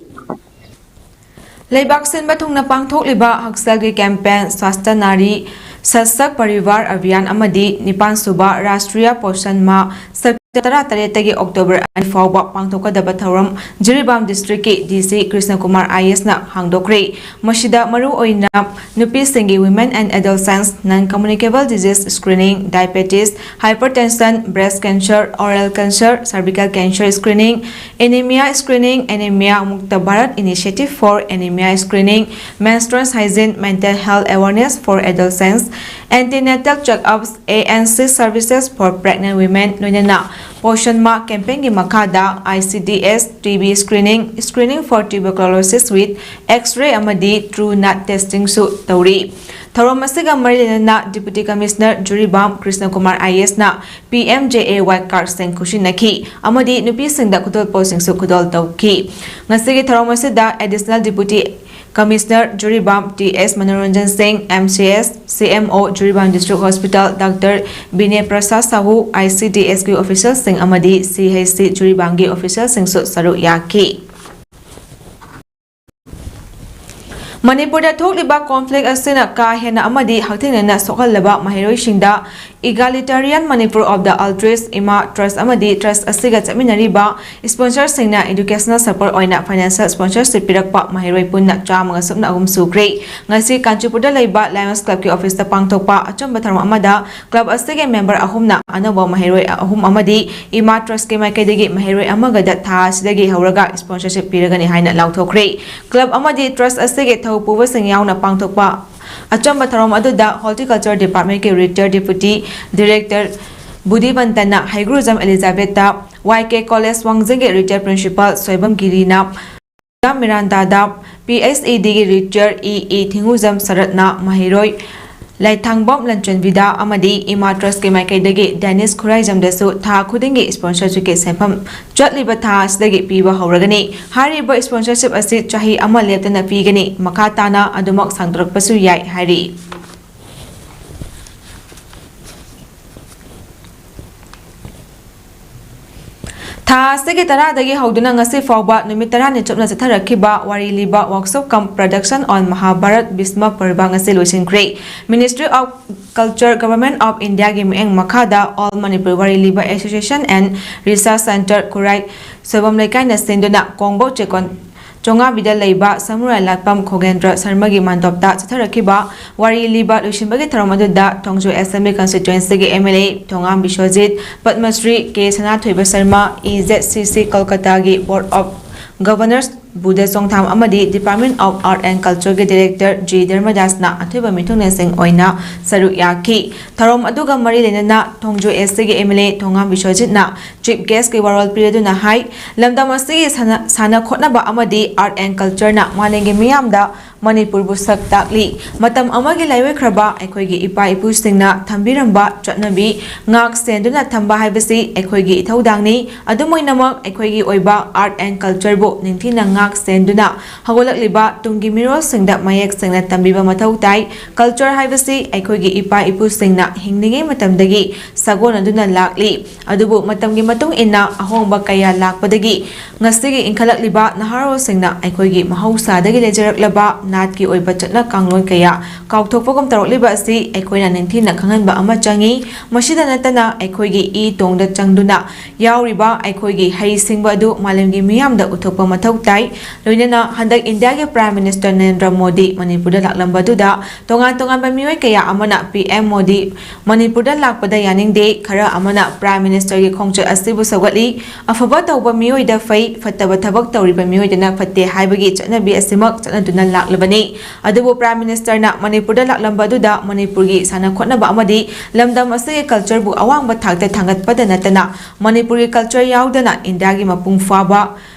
ꯂꯩꯕꯥꯛ ꯁꯤꯟꯕ ꯊꯨꯡꯅ ꯄꯥꯡꯊꯣꯛꯂꯤꯕ ꯍꯛꯁꯦꯜꯒꯤ ꯀꯦꯝꯄꯦꯟ ꯁ꯭ꯋꯥꯁꯊ ꯅꯥꯔꯤ ꯁꯁꯛ ꯄꯔꯤꯕꯥꯔ ꯑꯚꯤꯌꯥꯟ ꯑꯃꯗꯤ ꯅꯤꯄꯥꯟ ꯁꯨꯕ ꯔꯥꯁꯇ꯭ꯔꯤꯌ ꯄꯣꯁꯟ ꯃꯥ ꯁꯦꯞꯇꯦꯝꯕꯔ ꯇꯔꯥꯇꯔꯦꯠꯇꯒꯤ ꯑꯣꯛꯇꯣꯕꯔ ꯑꯅꯤ ꯐꯥꯎꯕ ꯄꯥꯡꯊꯣꯛꯀꯗꯕ ꯊꯧꯔꯝ ꯖꯤꯔꯤꯕꯥꯝ ꯗꯤꯁꯇ꯭ꯔꯤꯛꯀꯤ ꯗꯤ ꯁꯤ ꯀ꯭ꯔꯤꯁꯅ ꯀꯨꯃꯥꯔ ꯑꯥꯏ ꯑꯦꯁꯅ ꯍꯥꯡꯗꯣꯛꯈ꯭ꯔꯦ꯫ ꯃꯁꯤꯗ ꯃꯔꯨꯑꯣꯏꯅ ꯅꯨꯄꯤꯁꯤꯡꯒꯤ Women and Adolescents, Non Communicable Disease Screening, Diabetes, Hypertension, Breast Cancer, Oral Cancer, Cervical Cancer Screening, Anemia Screening, Anemia Mukta Bharat Initiative for Anemia Screening, Menstrual Hygiene, Mental Health Awareness for Adolescents, Antenatal Checkups, A N C Services for Pregnant Women, ꯂꯣꯏꯅꯅ ꯄꯣꯁꯟ ꯃꯥ ꯀꯦꯝꯄꯦꯟꯒꯤ ꯃꯈꯥꯗ I C D S, T B Screening, Screening for Tuberculosis with X-ray ꯑꯃꯗꯤ True Nat Testing ꯁꯨ ꯇꯧꯔꯤ꯫ ꯊꯧꯔꯝ ꯑꯁꯤꯒ ꯃꯔꯤ ꯂꯩꯅꯅ Deputy Commissioner Jiribam Krishna Kumar I ꯑꯦꯁꯅ P M J A Y card ꯁꯤꯡ ꯈꯨꯠꯁꯤꯟꯅꯈꯤ ꯑꯃꯗꯤ ꯅꯨꯄꯤꯁꯤꯡꯗ ꯈꯨꯗꯣꯜ ꯄꯣꯠꯁꯤꯡꯁꯨ ꯈꯨꯗꯣꯜ ꯇꯧꯈꯤ꯫ ꯉꯁꯤꯒꯤ ꯊꯧꯔꯝ ꯑꯁꯤꯗ Additional Deputy Commissioner Jiribam T S Manoranjan Singh, M C S, C M O Jiribam District Hospital Doctor ꯕꯤꯅꯦ Prasad Shahu, I C D S ꯀꯤ official ꯁꯤꯡ ꯑꯃꯗꯤ C H C ꯖꯤꯔꯤꯕꯥꯝꯒꯤ official ꯁꯤꯡꯁꯨ ꯁꯔꯨꯛ ꯌꯥꯈꯤ꯫ ꯃꯅꯤꯄꯨꯔꯗ ꯊꯣꯛꯂꯤꯕ conflict ꯑꯁꯤꯅ ꯀꯥ ꯍꯦꯟꯅ ꯑꯃꯗꯤ ꯍꯛꯊꯦꯡꯅꯅ ꯁꯣꯛꯍꯜꯂꯕ ꯃꯍꯩꯔꯣꯏꯁꯤꯡꯗ Egalitarian Manipur of the Altruist ꯏꯃꯥ Trust ꯑꯃꯗꯤ trust ꯑꯁꯤꯒ ꯆꯠꯃꯤꯟꯅꯔꯤꯕ sponsor ꯁꯤꯡꯅ educational support ꯑꯣꯏꯅ financial sponsorship ꯄꯤꯔꯛꯄ ꯃꯍꯩꯔꯣꯏ ꯄꯨꯟꯅ ꯆꯥꯝꯃꯒ ꯁꯨꯞꯅ ꯑꯍꯨꯝ ꯁꯨꯈ꯭ꯔꯦ꯫ ꯉꯁꯤ ꯀꯥꯟꯆꯤꯄꯨꯔꯗ ꯂꯩꯕ Lions Club ꯀꯤ office ꯇ ꯄꯥꯡꯊꯣꯛꯄ ꯑꯆꯝꯕ ꯊꯧꯔꯝ ꯑꯃꯗ club ꯑꯁꯤꯒꯤ member ꯑꯍꯨꯝꯅ ꯑꯅꯧꯕ ꯃꯍꯩꯔꯣꯏ ꯑꯍꯨꯝ ꯑꯃꯗꯤ ꯏꯃꯥ Trust ꯀꯤ ꯃꯥꯏꯀꯩꯗꯒꯤ ꯃꯍꯩꯔꯣꯏ ꯑꯃꯒꯗ ꯊꯥ ꯑꯁꯤꯗꯒꯤ ꯍꯧꯔꯒ sponsorship ꯄꯤꯔꯒꯅꯤ ꯍꯥꯏꯅ ꯂꯥꯎꯊꯣꯛꯈ꯭ꯔꯦ꯫ Club ꯑꯃꯗꯤ trust ꯑꯁꯤꯒꯤ ꯊꯧ ꯄꯨꯕꯁꯤꯡ ꯌꯥꯎꯅ ꯄꯥꯡꯊꯣꯛꯄ ꯑꯆꯝꯕ ꯊꯧꯔꯝ ꯑꯗꯨꯗ Horticulture Department ꯀꯤ retired Deputy Director ꯕꯨꯙꯤꯕꯟꯇꯅ ꯍꯩꯒ꯭ꯔꯨꯖꯝ ꯑꯦꯂꯤꯖꯥꯕꯦꯠꯇ, Y K College ꯋꯥꯡꯖꯤꯡꯒꯤ retired Principal Soibam ꯒꯤꯔꯤꯅ ꯃꯤꯔꯥꯟꯗꯥꯗ, P H E D ꯒꯤ retired E E ꯊꯤꯡꯉꯨꯖꯝ ꯁꯔꯠꯅ ꯃꯍꯩꯔꯣꯏ ꯂꯥꯏꯊꯥꯡꯕꯝ ꯂꯟꯆꯟꯕꯤꯗ ꯑꯃꯗꯤ ꯏꯃꯥ Trust ꯀꯤ ꯃꯥꯏꯀꯩꯗꯒꯤ ꯗꯦꯅꯤꯁ ꯈꯨꯔꯥꯏꯖꯝꯗꯁꯨ ꯊꯥ ꯈꯨꯗꯤꯡꯒꯤ sponsorship ꯀꯤ ꯁꯦꯟꯐꯝ ꯆꯠꯂꯤꯕ ꯊꯥ ꯑꯁꯤꯗꯒꯤ ꯄꯤꯕ ꯍꯧꯔꯒꯅꯤ꯫ ꯍꯥꯏꯔꯤꯕ sponsorship ꯑꯁꯤ ꯆꯍꯤ ꯑꯃ ꯂꯦꯞꯇꯅ ꯄꯤꯒꯅꯤ, ꯃꯈꯥ ꯇꯥꯅ ꯑꯗꯨꯃꯛ ꯁꯥꯡꯗꯣꯔꯛꯄꯁꯨ ꯌꯥꯏ ꯍꯥꯏꯔꯤ꯫ ꯊꯥ ꯑꯁꯤꯒꯤ ꯇꯔꯥꯗꯒꯤ ꯍꯧꯗꯨꯅ ꯉꯁꯤ ꯐꯥꯎꯕ ꯅꯨꯃꯤꯠ ꯇꯔꯥꯅꯤ ꯆꯨꯞꯅ ꯆꯠꯊꯔꯛꯈꯤꯕ ꯋꯥꯔꯤ ꯂꯤꯕ workshop cum production on Mahabharat Bhisma Parva ꯉꯁꯤ ꯂꯣꯏꯁꯤꯟꯈ꯭ꯔꯦ꯫ Ministry of Culture, Government of Indiaꯒꯤ ꯃꯤꯠꯌꯦꯡ ꯃꯈꯥꯗ All Manipur ꯋꯥꯔꯤ ꯂꯤꯕ Association and Research Centre ꯈꯨꯔꯥꯏ ꯁꯣꯏꯕꯝ ꯂꯩꯀꯥꯏꯅ ꯁꯤꯟꯗꯨꯅ ꯀꯣꯡꯕꯧ ꯆꯦꯀꯣꯟ ꯆꯣꯉꯥꯕꯤꯗ ꯂꯩꯕ ꯁꯃꯨꯔꯥꯏ ꯂꯥꯠꯄꯝ ꯈꯣꯒꯦꯟꯗ꯭ꯔ ꯁꯔꯃꯒꯤ ꯃꯥꯟꯗꯣꯞꯇ ꯆꯠꯊꯔꯛꯈꯤꯕ ꯋꯥꯔꯤ ꯂꯤꯕ ꯂꯣꯏꯁꯤꯟꯕꯒꯤ ꯊꯧꯔꯝ ꯑꯗꯨꯗ ꯊꯣꯡꯖꯨ Assembly Constituencyꯒꯤ MLA Thongam Biswajit, Padma Shri K ꯁꯅꯥꯊꯣꯏꯕ Sharma, EZCC ꯀꯣꯜꯀꯇꯥꯒꯤ Board of Governors Buddha ꯆꯣꯡꯊꯥꯝ ꯑꯃꯗꯤ Department of Art and Cultureꯒꯤ Director ꯖꯤ ꯙꯔꯃꯗꯥꯁꯅ ꯑꯊꯣꯏꯕ ꯃꯤꯊꯨꯡꯂꯦꯟꯁꯤꯡ ꯑꯣꯏꯅ ꯁꯔꯨꯛ ꯌꯥꯈꯤ꯫ ꯊꯧꯔꯝ ꯑꯗꯨꯒ ꯃꯔꯤ ꯂꯩꯅꯅ ꯊꯣꯡꯖꯨ SCꯒꯤ MLA ꯊꯣꯉꯥꯝ ꯕꯤꯁ꯭ꯋꯖꯤꯠꯅ Chief Guestꯀꯤ ꯋꯥꯔꯣꯜ ꯄꯤꯔꯗꯨꯅ ꯍꯥꯏ, ꯂꯝꯗꯝ ꯑꯁꯤꯒꯤ ꯁꯥꯟꯅ-, ꯁꯥꯟꯅ ꯈꯣꯠꯅꯕ ꯑꯃꯗꯤ Art and Cultureꯅ ꯃꯥꯂꯦꯝꯒꯤ ꯃꯤꯌꯥꯝꯗ ꯃꯅꯤꯄꯨꯔꯕꯨ ꯁꯛ ꯇꯥꯛꯂꯤ꯫ ꯃꯇꯝ ꯑꯃꯒꯤ ꯂꯥꯏꯑꯣꯏꯈ꯭ꯔꯕ ꯑꯩꯈꯣꯏꯒꯤ ꯏꯄꯥ ꯏꯄꯨꯁꯤꯡꯅ ꯊꯝꯕꯤꯔꯝꯕ ꯆꯠꯅꯕꯤ ꯉꯥꯛ ꯁꯦꯟꯗꯨꯅ ꯊꯝꯕ ꯍꯥꯏꯕꯁꯤ ꯑꯩꯈꯣꯏꯒꯤ ꯏꯊꯧꯗꯥꯡꯅꯤ꯫ ꯑꯗꯨꯝ ꯑꯣꯏꯅꯃꯛ, ꯑꯩꯈꯣꯏꯒꯤ ꯑꯣꯏꯕ Art and Cultureꯕꯨ ꯅꯤꯡꯊꯤꯅ ꯉꯥꯛ ꯁꯦꯟꯗꯨꯅ ꯍꯧꯒꯠꯂꯛꯂꯤꯕ ꯇꯨꯡꯒꯤ ꯃꯤꯔꯣꯜꯁꯤꯡꯗ ꯃꯌꯦꯛ ꯁꯦꯡꯅ ꯇꯝꯕꯤꯕ ꯃꯊꯧ ꯇꯥꯏ꯫ Culture ꯍꯥꯏꯕꯁꯤ ꯑꯩꯈꯣꯏꯒꯤ ꯏꯄꯥ ꯏꯄꯨꯁꯤꯡꯅ ꯍꯤꯡꯂꯤꯉꯩ ꯃꯇꯝꯗꯒꯤ ꯁꯥꯒꯣꯟꯅꯗꯨꯅ ꯂꯥꯛꯂꯤ꯫ ꯑꯗꯨꯕꯨ ꯃꯇꯝꯒꯤ ꯃꯇꯨꯡ ꯏꯟꯅ ꯑꯍꯣꯡꯕ ꯀꯌꯥ ꯂꯥꯛꯄꯗꯒꯤ ꯉꯁꯤꯒꯤ ꯏꯟꯈꯠꯂꯛꯂꯤꯕ ꯅꯍꯥꯔꯣꯜꯁꯤꯡꯅ ꯑꯩꯈꯣꯏꯒꯤ ꯃꯍꯧꯁꯥꯗꯒꯤ ꯂꯩꯖꯔꯛꯂꯕ ꯅꯥꯠꯀꯤ ꯑꯣꯏꯕ ꯆꯠꯅ ꯀꯥꯡꯂꯣꯟ ꯀꯌꯥ ꯀꯥꯎꯊꯣꯛꯄꯒꯨꯝ ꯇꯧꯔꯛꯂꯤꯕ ꯑꯁꯤ ꯑꯩꯈꯣꯏꯅ ꯅꯤꯡꯊꯤꯅ ꯈꯪꯍꯟꯕ ꯑꯃ ꯆꯪꯏ꯫ ꯃꯁꯤꯗ ꯅꯠꯇꯅ ꯑꯩꯈꯣꯏꯒꯤ ꯏ ꯇꯣꯡꯗ ꯆꯪꯗꯨꯅ ꯌꯥꯎꯔꯤꯕ ꯑꯩꯈꯣꯏꯒꯤ ꯍꯩ ꯁꯤꯡꯕ ꯑꯗꯨ ꯃꯥꯂꯦꯝꯒꯤ ꯃꯤꯌꯥꯝꯗ ꯎꯠꯊꯣꯛꯄ ꯃꯊꯧ ꯇꯥꯏ꯫ ꯂꯣꯏꯅꯅ ꯍꯟꯗꯛ ꯏꯟꯗꯤꯌꯥꯒꯤ Prime Minister ꯅꯔꯦꯟꯗ꯭ꯔ ꯃꯣꯗꯤ ꯃꯅꯤꯄꯨꯔꯗ ꯂꯥꯛꯂꯝꯕ ꯑꯗꯨꯗ ꯇꯣꯉꯥꯟ ꯇꯣꯉꯥꯟꯕ ꯃꯤꯑꯣꯏ ꯀꯌꯥ ꯑꯃꯅ PM ꯃꯣꯗꯤ ꯃꯅꯤꯄꯨꯔꯗ ꯂꯥꯛꯄꯗ ꯌꯥꯅꯤꯡꯗꯦ, ꯈꯔ ꯑꯃꯅ Prime Ministerꯒꯤ ꯈꯣꯡꯆꯠ ꯑꯁꯤꯕꯨ ꯁꯧꯒꯠꯂꯤ, ꯑꯐꯕ ꯇꯧꯕ ꯃꯤꯑꯣꯏꯗ ꯐꯩ, ꯐꯠꯇꯕ ꯊꯕꯛ ꯇꯧꯔꯤꯕ ꯃꯤꯑꯣꯏꯗꯅ ꯐꯠꯇꯦ ꯍꯥꯏꯕꯒꯤ ꯆꯠꯅꯕꯤ ꯑꯁꯤꯃꯛ ꯆꯠꯅꯗꯨꯅ ꯂꯥꯛꯂꯕꯅꯤ꯫ ꯑꯗꯨꯕꯨ Prime Ministerꯅ ꯃꯅꯤꯄꯨꯔꯗ ꯂꯥꯛꯂꯝꯕ ꯑꯗꯨꯗ ꯃꯅꯤꯄꯨꯔꯒꯤ ꯁꯥꯟꯅ ꯈꯣꯠꯅꯕ ꯑꯃꯗꯤ ꯂꯝꯗꯝ ꯑꯁꯤꯒꯤ cultureꯕꯨ ꯑꯋꯥꯡꯕ ꯊꯥꯛꯇ ꯊꯥꯡꯒꯠꯄꯗ ꯅꯠꯇꯅ ꯃꯅꯤꯄꯨꯔꯒꯤ culture ꯌꯥꯎꯗꯅ ꯏꯟꯗꯤꯌꯥꯒꯤ ꯃꯄꯨꯡ ꯐꯥꯕ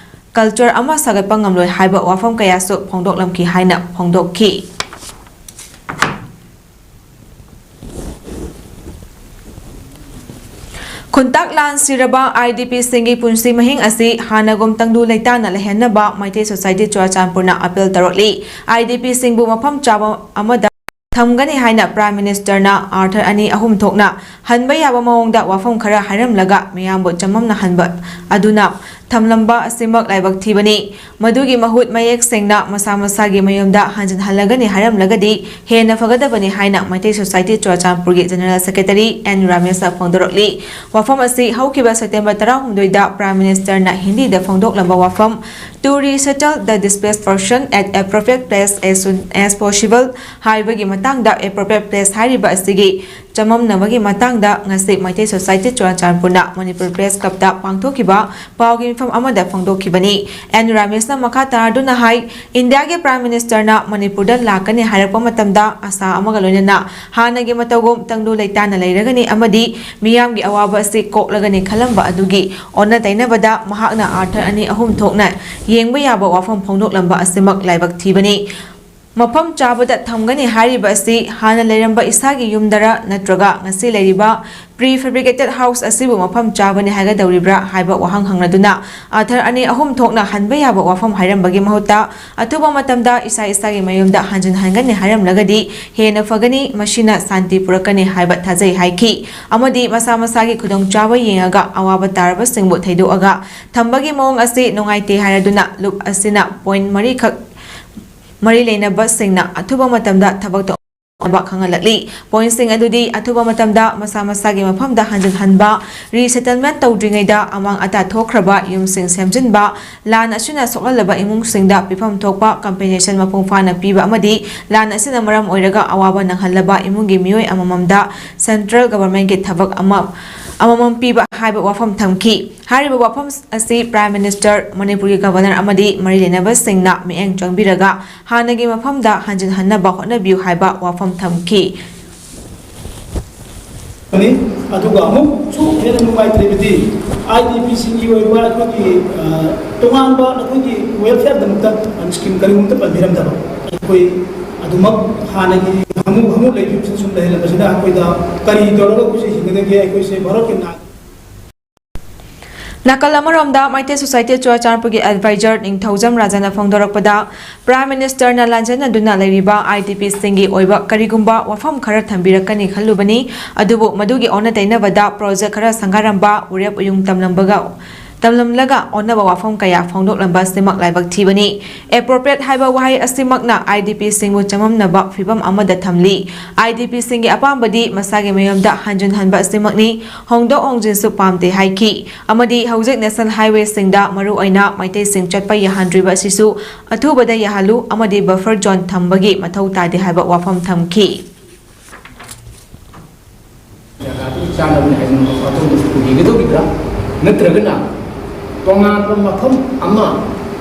culture ꯑꯃ ꯁꯥꯒꯠꯄ ꯉꯝꯂꯣꯏ ꯍꯥꯏꯕ ꯋꯥꯐꯝ ꯀꯌꯥꯁꯨ ꯐꯣꯡꯗꯣꯛꯂꯝꯈꯤ ꯍꯥꯏꯅ ꯐꯣꯡꯗꯣꯛꯈꯤ꯫ ꯈꯨꯟꯇꯥꯛ ꯂꯥꯟ ꯁꯤꯔꯕ IDPꯁꯤꯡꯒꯤ ꯄꯨꯟꯁꯤ ꯃꯍꯤꯡ ꯑꯁꯤ ꯍꯥꯟꯅꯒꯨꯝ ꯇꯪꯗꯨ ꯂꯩꯇꯥꯅ ꯂꯩꯍꯟꯅꯕ ꯃꯩꯇꯩ Society ꯆꯨꯔꯥꯆꯥꯟꯄꯨꯔꯅ appeal ꯇꯧꯔꯛꯂꯤ꯫ IDPꯁꯤꯡꯕꯨ ꯃꯐꯝ ꯆꯥꯕ ꯑꯃꯗ ꯊꯝꯒꯅꯤ ꯍꯥꯏꯅ Prime Ministerꯅ ꯑꯥꯔꯊꯔ ꯑꯅꯤ ꯑꯍꯨꯝ ꯊꯣꯛꯅ ꯍꯟꯕ ꯌꯥꯕ ꯃꯑꯣꯡꯗ ꯋꯥꯐꯝ ꯈꯔ ꯍꯥꯏꯔꯝꯂꯒ ꯃꯤꯌꯥꯝꯕꯨ ꯆꯃꯝꯅꯍꯟꯕ ꯑꯗꯨꯅ ꯊꯝꯂꯝꯕ ꯑꯁꯤꯃꯛ ꯂꯥꯏꯕꯛ ꯊꯤꯕꯅꯤ꯫ ꯃꯗꯨꯒꯤ ꯃꯍꯨꯠ ꯃꯌꯦꯛ ꯁꯦꯡꯅ ꯃꯁꯥ ꯃꯁꯥꯒꯤ ꯃꯌꯨꯝꯗ ꯍꯟꯖꯤꯟꯍꯜꯂꯒꯅꯤ ꯍꯥꯏꯔꯝꯂꯒꯗꯤ ꯍꯦꯟꯅ ꯐꯒꯗꯕꯅꯤ ꯍꯥꯏꯅ ꯃꯩꯇꯩ ꯁꯣꯁꯥꯏꯇꯤ ꯆꯨꯔꯥꯆꯥꯟꯄꯨꯔꯒꯤ General Secretary ꯑꯦꯟ ꯔꯥꯃꯦꯁꯅ ꯐꯣꯡꯗꯣꯔꯛꯂꯤ꯫ ꯋꯥꯐꯝ ꯑꯁꯤ ꯍꯧꯈꯤꯕ ꯁꯦꯞꯇꯦꯝꯕꯔ ꯇꯔꯥꯍꯨꯝꯗꯣꯏꯗ Prime Ministerꯅ ꯍꯤꯟꯗꯤꯗ ꯐꯣꯡꯗꯣꯛꯂꯝꯕ ꯋꯥꯐꯝ "To resettle the displaced person at appropriate place as soon as possible" ꯍꯥꯏꯕꯒꯤ ꯃꯇꯥꯡꯗ appropriate place ꯍꯥꯏꯔꯤꯕ ꯑꯁꯤꯒꯤ ꯆꯃꯝꯅꯕꯒꯤ ꯃꯇꯥꯡꯗ ꯉꯁꯤ ꯃꯩꯇꯩ ꯁꯣꯁꯥꯏꯇꯤ ꯆꯨꯔꯥꯆꯥꯟꯄꯨꯔꯅ ꯃꯅꯤꯄꯨꯔ ꯄ꯭ꯔꯦꯁ ꯀ꯭ꯂꯕꯇ ꯄꯥꯡꯊꯣꯛꯈꯤꯕ ꯄꯥꯎꯒꯤ ꯃꯤꯐꯝ ꯑꯃꯗ ꯐꯣꯡꯗꯣꯛꯈꯤꯕꯅꯤ꯫ ꯑꯦꯟ ꯔꯥꯃꯦꯁꯅ ꯃꯈꯥ ꯇꯥꯗꯨꯅ ꯍꯥꯏ, ꯏꯟꯗꯤꯌꯥꯒꯤ Prime Ministerꯅ ꯃꯅꯤꯄꯨꯔꯗ ꯂꯥꯛꯀꯅꯤ ꯍꯥꯏꯔꯛꯄ ꯃꯇꯝꯗ ꯑꯁꯥ ꯑꯃꯒ ꯂꯣꯏꯅꯅ ꯍꯥꯟꯅꯒꯤ ꯃꯇꯧꯒꯨꯝ ꯇꯪꯗꯨ ꯂꯩꯇꯥꯅ ꯂꯩꯔꯒꯅꯤ ꯑꯃꯗꯤ ꯃꯤꯌꯥꯝꯒꯤ ꯑꯋꯥꯕ ꯑꯁꯤ ꯀꯣꯛꯂꯒꯅꯤ ꯈꯜꯂꯝꯕ ꯑꯗꯨꯒꯤ ꯑꯣꯟꯅ ꯇꯩꯅꯕꯗ ꯃꯍꯥꯛꯅ ꯑꯥꯔꯊꯔ ꯑꯅꯤ ꯑꯍꯨꯝ ꯊꯣꯛꯅ ꯌꯦꯡꯕ ꯌꯥꯕ ꯋꯥꯐꯝ ꯐꯣꯡꯗꯣꯛꯂꯝꯕ ꯑꯁꯤꯃꯛ ꯂꯥꯏꯕꯛ ꯊꯤꯕꯅꯤ꯫ ꯃꯐꯝ ꯆꯥꯕꯗ ꯊꯝꯒꯅꯤ ꯍꯥꯏꯔꯤꯕ ꯑꯁꯤ ꯍꯥꯟꯅ ꯂꯩꯔꯝꯕ ꯏꯁꯥꯒꯤ ꯌꯨꯝꯗꯔ ꯅꯠꯇ꯭ꯔꯒ ꯉꯁꯤ ꯂꯩꯔꯤꯕ prefabricated house ꯑꯁꯤꯕꯨ ꯃꯐꯝ ꯆꯥꯕꯅꯤ ꯍꯥꯏꯒꯗꯧꯔꯤꯕ꯭ꯔꯥ ꯍꯥꯏꯕ ꯋꯥꯍꯪ ꯍꯪꯂꯗꯨꯅ ꯑꯥꯔꯊꯔ ꯑꯅꯤ ꯑꯍꯨꯝ ꯊꯣꯛꯅ ꯍꯟꯕ ꯌꯥꯕ ꯋꯥꯐꯝ ꯍꯥꯏꯔꯝꯕꯒꯤ ꯃꯍꯨꯠꯇ ꯑꯊꯨꯕ ꯃꯇꯝꯗ ꯏꯁꯥ ꯏꯁꯥꯒꯤ ꯃꯌꯨꯝꯗ ꯍꯟꯖꯤꯟꯍꯟꯒꯅꯤ ꯍꯥꯏꯔꯝꯂꯒꯗꯤ ꯍꯦꯟꯅ ꯐꯒꯅꯤ, ꯃꯁꯤꯅ ꯁꯥꯟꯇꯤ ꯄꯨꯔꯛꯀꯅꯤ ꯍꯥꯏꯕ ꯊꯥꯖꯩ ꯍꯥꯏꯈꯤ꯫ ꯑꯃꯗꯤ ꯃꯁꯥ ꯃꯁꯥꯒꯤ ꯈꯨꯗꯣꯡꯆꯥꯕ ꯌꯦꯡꯉꯒ ꯑꯋꯥꯕ ꯇꯥꯔꯕꯁꯤꯡꯕꯨ ꯊꯩꯗꯣꯛꯑꯒ ꯊꯝꯕꯒꯤ ꯃꯑꯣꯡ ꯑꯁꯤ ꯅꯨꯡꯉꯥꯏꯇꯦ ꯍꯥꯏꯔꯗꯨꯅ ꯂꯨꯞ ꯑꯁꯤꯅ point ꯃꯔꯤꯈꯛ ꯃꯔꯤ ꯂꯩꯅꯕꯁꯤꯡꯅ ꯑꯊꯨꯕ ꯃꯇꯝꯗ ꯊꯕꯛ ꯇꯧꯅꯕ ꯈꯪꯍꯜꯂꯛꯂꯤ꯫ Pointꯁꯤꯡ ꯑꯗꯨꯗꯤ ꯑꯊꯨꯕ ꯃꯇꯝꯗ ꯃꯁꯥ ꯃꯁꯥꯒꯤ ꯃꯐꯝꯗ ꯍꯟꯖꯤꯟꯍꯟꯕ, resettlement ꯇꯧꯗ꯭ꯔꯤꯉꯩꯗ ꯑꯃꯥꯡ ꯑꯇꯥ ꯊꯣꯛꯈ꯭ꯔꯕ ꯌꯨꯝꯁꯤꯡ ꯁꯦꯝꯖꯤꯟꯕ, ꯂꯥꯟ ꯑꯁꯤꯅ ꯁꯣꯛꯍꯜꯂꯕ ꯏꯃꯨꯡꯁꯤꯡꯗ ꯄꯤꯐꯝ ꯊꯣꯛꯄ compensation ꯃꯄꯨꯡ ꯐꯥꯅ ꯄꯤꯕ ꯑꯃꯗꯤ ꯂꯥꯟ ꯑꯁꯤꯅ ꯃꯔꯝ ꯑꯣꯏꯔꯒ ꯑꯋꯥꯕ ꯅꯪꯍꯜꯂꯕ ꯏꯃꯨꯡꯒꯤ ꯃꯤꯑꯣꯏ ꯑꯃꯃꯝꯗ central governmentꯀꯤ ꯊꯕꯛ ꯑꯃ ꯑꯃꯃꯝ ꯄꯤꯕ ꯍꯥꯏꯕ ꯋꯥꯐꯝ ꯊꯝꯈꯤ꯫ ꯍꯥꯏꯔꯤꯕ ꯋꯥꯐꯝ ꯑꯁꯤ Prime Minister, ꯃꯅꯤꯄꯨꯔꯒꯤ Governor ꯑꯃꯗꯤ ꯃꯔꯤ ꯂꯩꯅꯕꯁꯤꯡꯅ ꯃꯤꯠꯌꯦꯡ ꯆꯪꯕꯤꯔꯒ ꯍꯥꯟꯅꯒꯤ ꯃꯐꯝꯗ ꯍꯟꯖꯤꯟꯍꯟꯅꯕ ꯍꯣꯠꯅꯕꯤꯌꯨ ꯍꯥꯏꯕ ꯋꯥꯐꯝ ꯊꯝꯈꯤ꯫ ꯑꯗꯨꯒ ꯑꯃꯨꯛꯁꯨ ꯍꯦꯟꯅ ꯅꯨꯡꯉꯥꯏꯇ꯭ꯔꯤꯕꯗꯤ IDPꯁꯤꯡꯒꯤ ꯑꯣꯏꯕ ꯑꯩꯈꯣꯏꯒꯤ ꯇꯣꯉꯥꯟꯕ ꯑꯩꯈꯣꯏꯒꯤ welfareꯗꯃꯛꯇ scheme ꯀꯔꯤꯒꯨꯝꯕ ꯄꯟꯕꯤꯔꯝꯗꯕ꯫ ꯑꯩꯈꯣꯏ ꯑꯗꯨꯃꯛ ꯍꯥꯟꯅꯒꯤ ꯍꯥꯃꯨ ꯍꯥꯃꯨ ꯂꯩꯈꯤꯕꯁꯤꯡ ꯁꯨꯝ ꯂꯩꯍꯜꯂꯕꯁꯤꯅ ꯑꯩꯈꯣꯏꯗ ꯀꯔꯤ ꯇꯧꯔꯒ ꯑꯩꯈꯣꯏꯁꯦ ꯍꯤꯡꯒꯗꯒꯦ? ꯑꯩꯈꯣꯏꯁꯦ ꯚꯥꯔꯠꯀꯤ ꯅꯥ- ꯅꯥꯀꯜ ꯑꯃꯔꯣꯝꯗ, ꯃꯩꯇꯩ ꯁꯣꯁꯥꯏꯇꯤ ꯆꯨꯔꯥꯆꯥꯟꯄꯨꯔꯒꯤ ꯑꯦꯗꯚꯥꯏꯖꯔ ꯅꯤꯡꯊꯧꯖꯝ ꯔꯥꯖꯥꯅ ꯐꯣꯡꯗꯣꯔꯛꯄꯗ, ꯄ꯭ꯔꯥꯏꯝ ꯃꯤꯅꯤꯁꯇꯔꯅ ꯂꯥꯟꯖꯦꯟꯅꯗꯨꯅ ꯂꯩꯔꯤꯕ ꯑꯥꯏ ꯗꯤ ꯄꯤꯁꯤꯡꯒꯤ ꯑꯣꯏꯕ ꯀꯔꯤꯒꯨꯝꯕ ꯋꯥꯐꯝ ꯈꯔ ꯊꯝꯕꯤꯔꯛꯀꯅꯤ ꯈꯜꯂꯨꯕꯅꯤ, ꯑꯗꯨꯕꯨ ꯃꯗꯨꯒꯤ ꯑꯣꯟꯅ ꯇꯩꯅꯕꯗ ꯄ꯭ꯔꯣꯖꯦꯛ ꯈꯔ ꯁꯪꯒꯥꯔꯝꯕ, ꯎꯔꯦꯞ ꯎꯌꯨꯡ ꯇꯝꯂꯝꯕꯒ ꯇꯝꯂꯝꯂꯒ ꯑꯣꯟꯅꯕ ꯋꯥꯐꯝ ꯀꯌꯥ ꯐꯣꯡꯗꯣꯛꯂꯝꯕ ꯑꯁꯤꯃꯛ ꯂꯥꯏꯕꯛ ꯊꯤꯕꯅꯤ꯫ ꯑꯦꯄ꯭ꯔꯣꯄ꯭ꯔꯤꯌꯦꯠ ꯍꯥꯏꯕ ꯋꯥꯍꯩ ꯑꯁꯤꯃꯛꯅ ꯑꯥꯏ ꯗꯤ ꯄꯤꯁꯤꯡꯕꯨ ꯆꯃꯝꯅꯕ ꯐꯤꯕꯝ ꯑꯃꯗ ꯊꯝꯂꯤ꯫ ꯑꯥꯏ ꯗꯤ ꯄꯤꯁꯤꯡꯒꯤ ꯑꯄꯥꯝꯕꯗꯤ ꯃꯁꯥꯒꯤ ꯃꯌꯨꯝꯗ ꯍꯟꯖꯤꯟ ꯍꯟꯕ ꯑꯁꯤꯃꯛꯅꯤ, ꯍꯣꯡꯗꯣꯛ ꯍꯣꯡꯖꯤꯟꯁꯨ ꯄꯥꯝꯗꯦ ꯍꯥꯏꯈꯤ꯫ ꯑꯃꯗꯤ ꯍꯧꯖꯤꯛ ꯅꯦꯁꯅꯦꯜ ꯍꯥꯏꯋꯦꯁꯤꯡꯗ ꯃꯔꯨꯑꯣꯏꯅ ꯃꯩꯇꯩꯁꯤꯡ ꯆꯠꯄ ꯌꯥꯍꯟꯗ꯭ꯔꯤꯕ ꯑꯁꯤꯁꯨ ꯑꯊꯨꯕꯗ ꯌꯥꯍꯜꯂꯨ ꯑꯃꯗꯤ ꯕꯐꯔ ꯖꯣꯟ ꯊꯝꯕꯒꯤ ꯃꯊꯧ ꯇꯥꯗꯦ ꯍꯥꯏꯕ ꯋꯥꯐꯝ ꯊꯝꯈꯤ꯫ ꯖꯒꯥꯗꯨ ꯆꯥꯅꯕꯅꯤ ꯍꯥꯏꯗꯅ ꯑꯗꯣꯝꯅꯁꯨ ꯄꯨꯕꯤꯒꯗꯧꯔꯤꯕ꯭ꯔꯥ? ꯅꯠꯇ꯭ꯔꯒꯅ ꯇꯣꯉꯥꯟꯕ ꯃꯐꯝ ꯑꯃ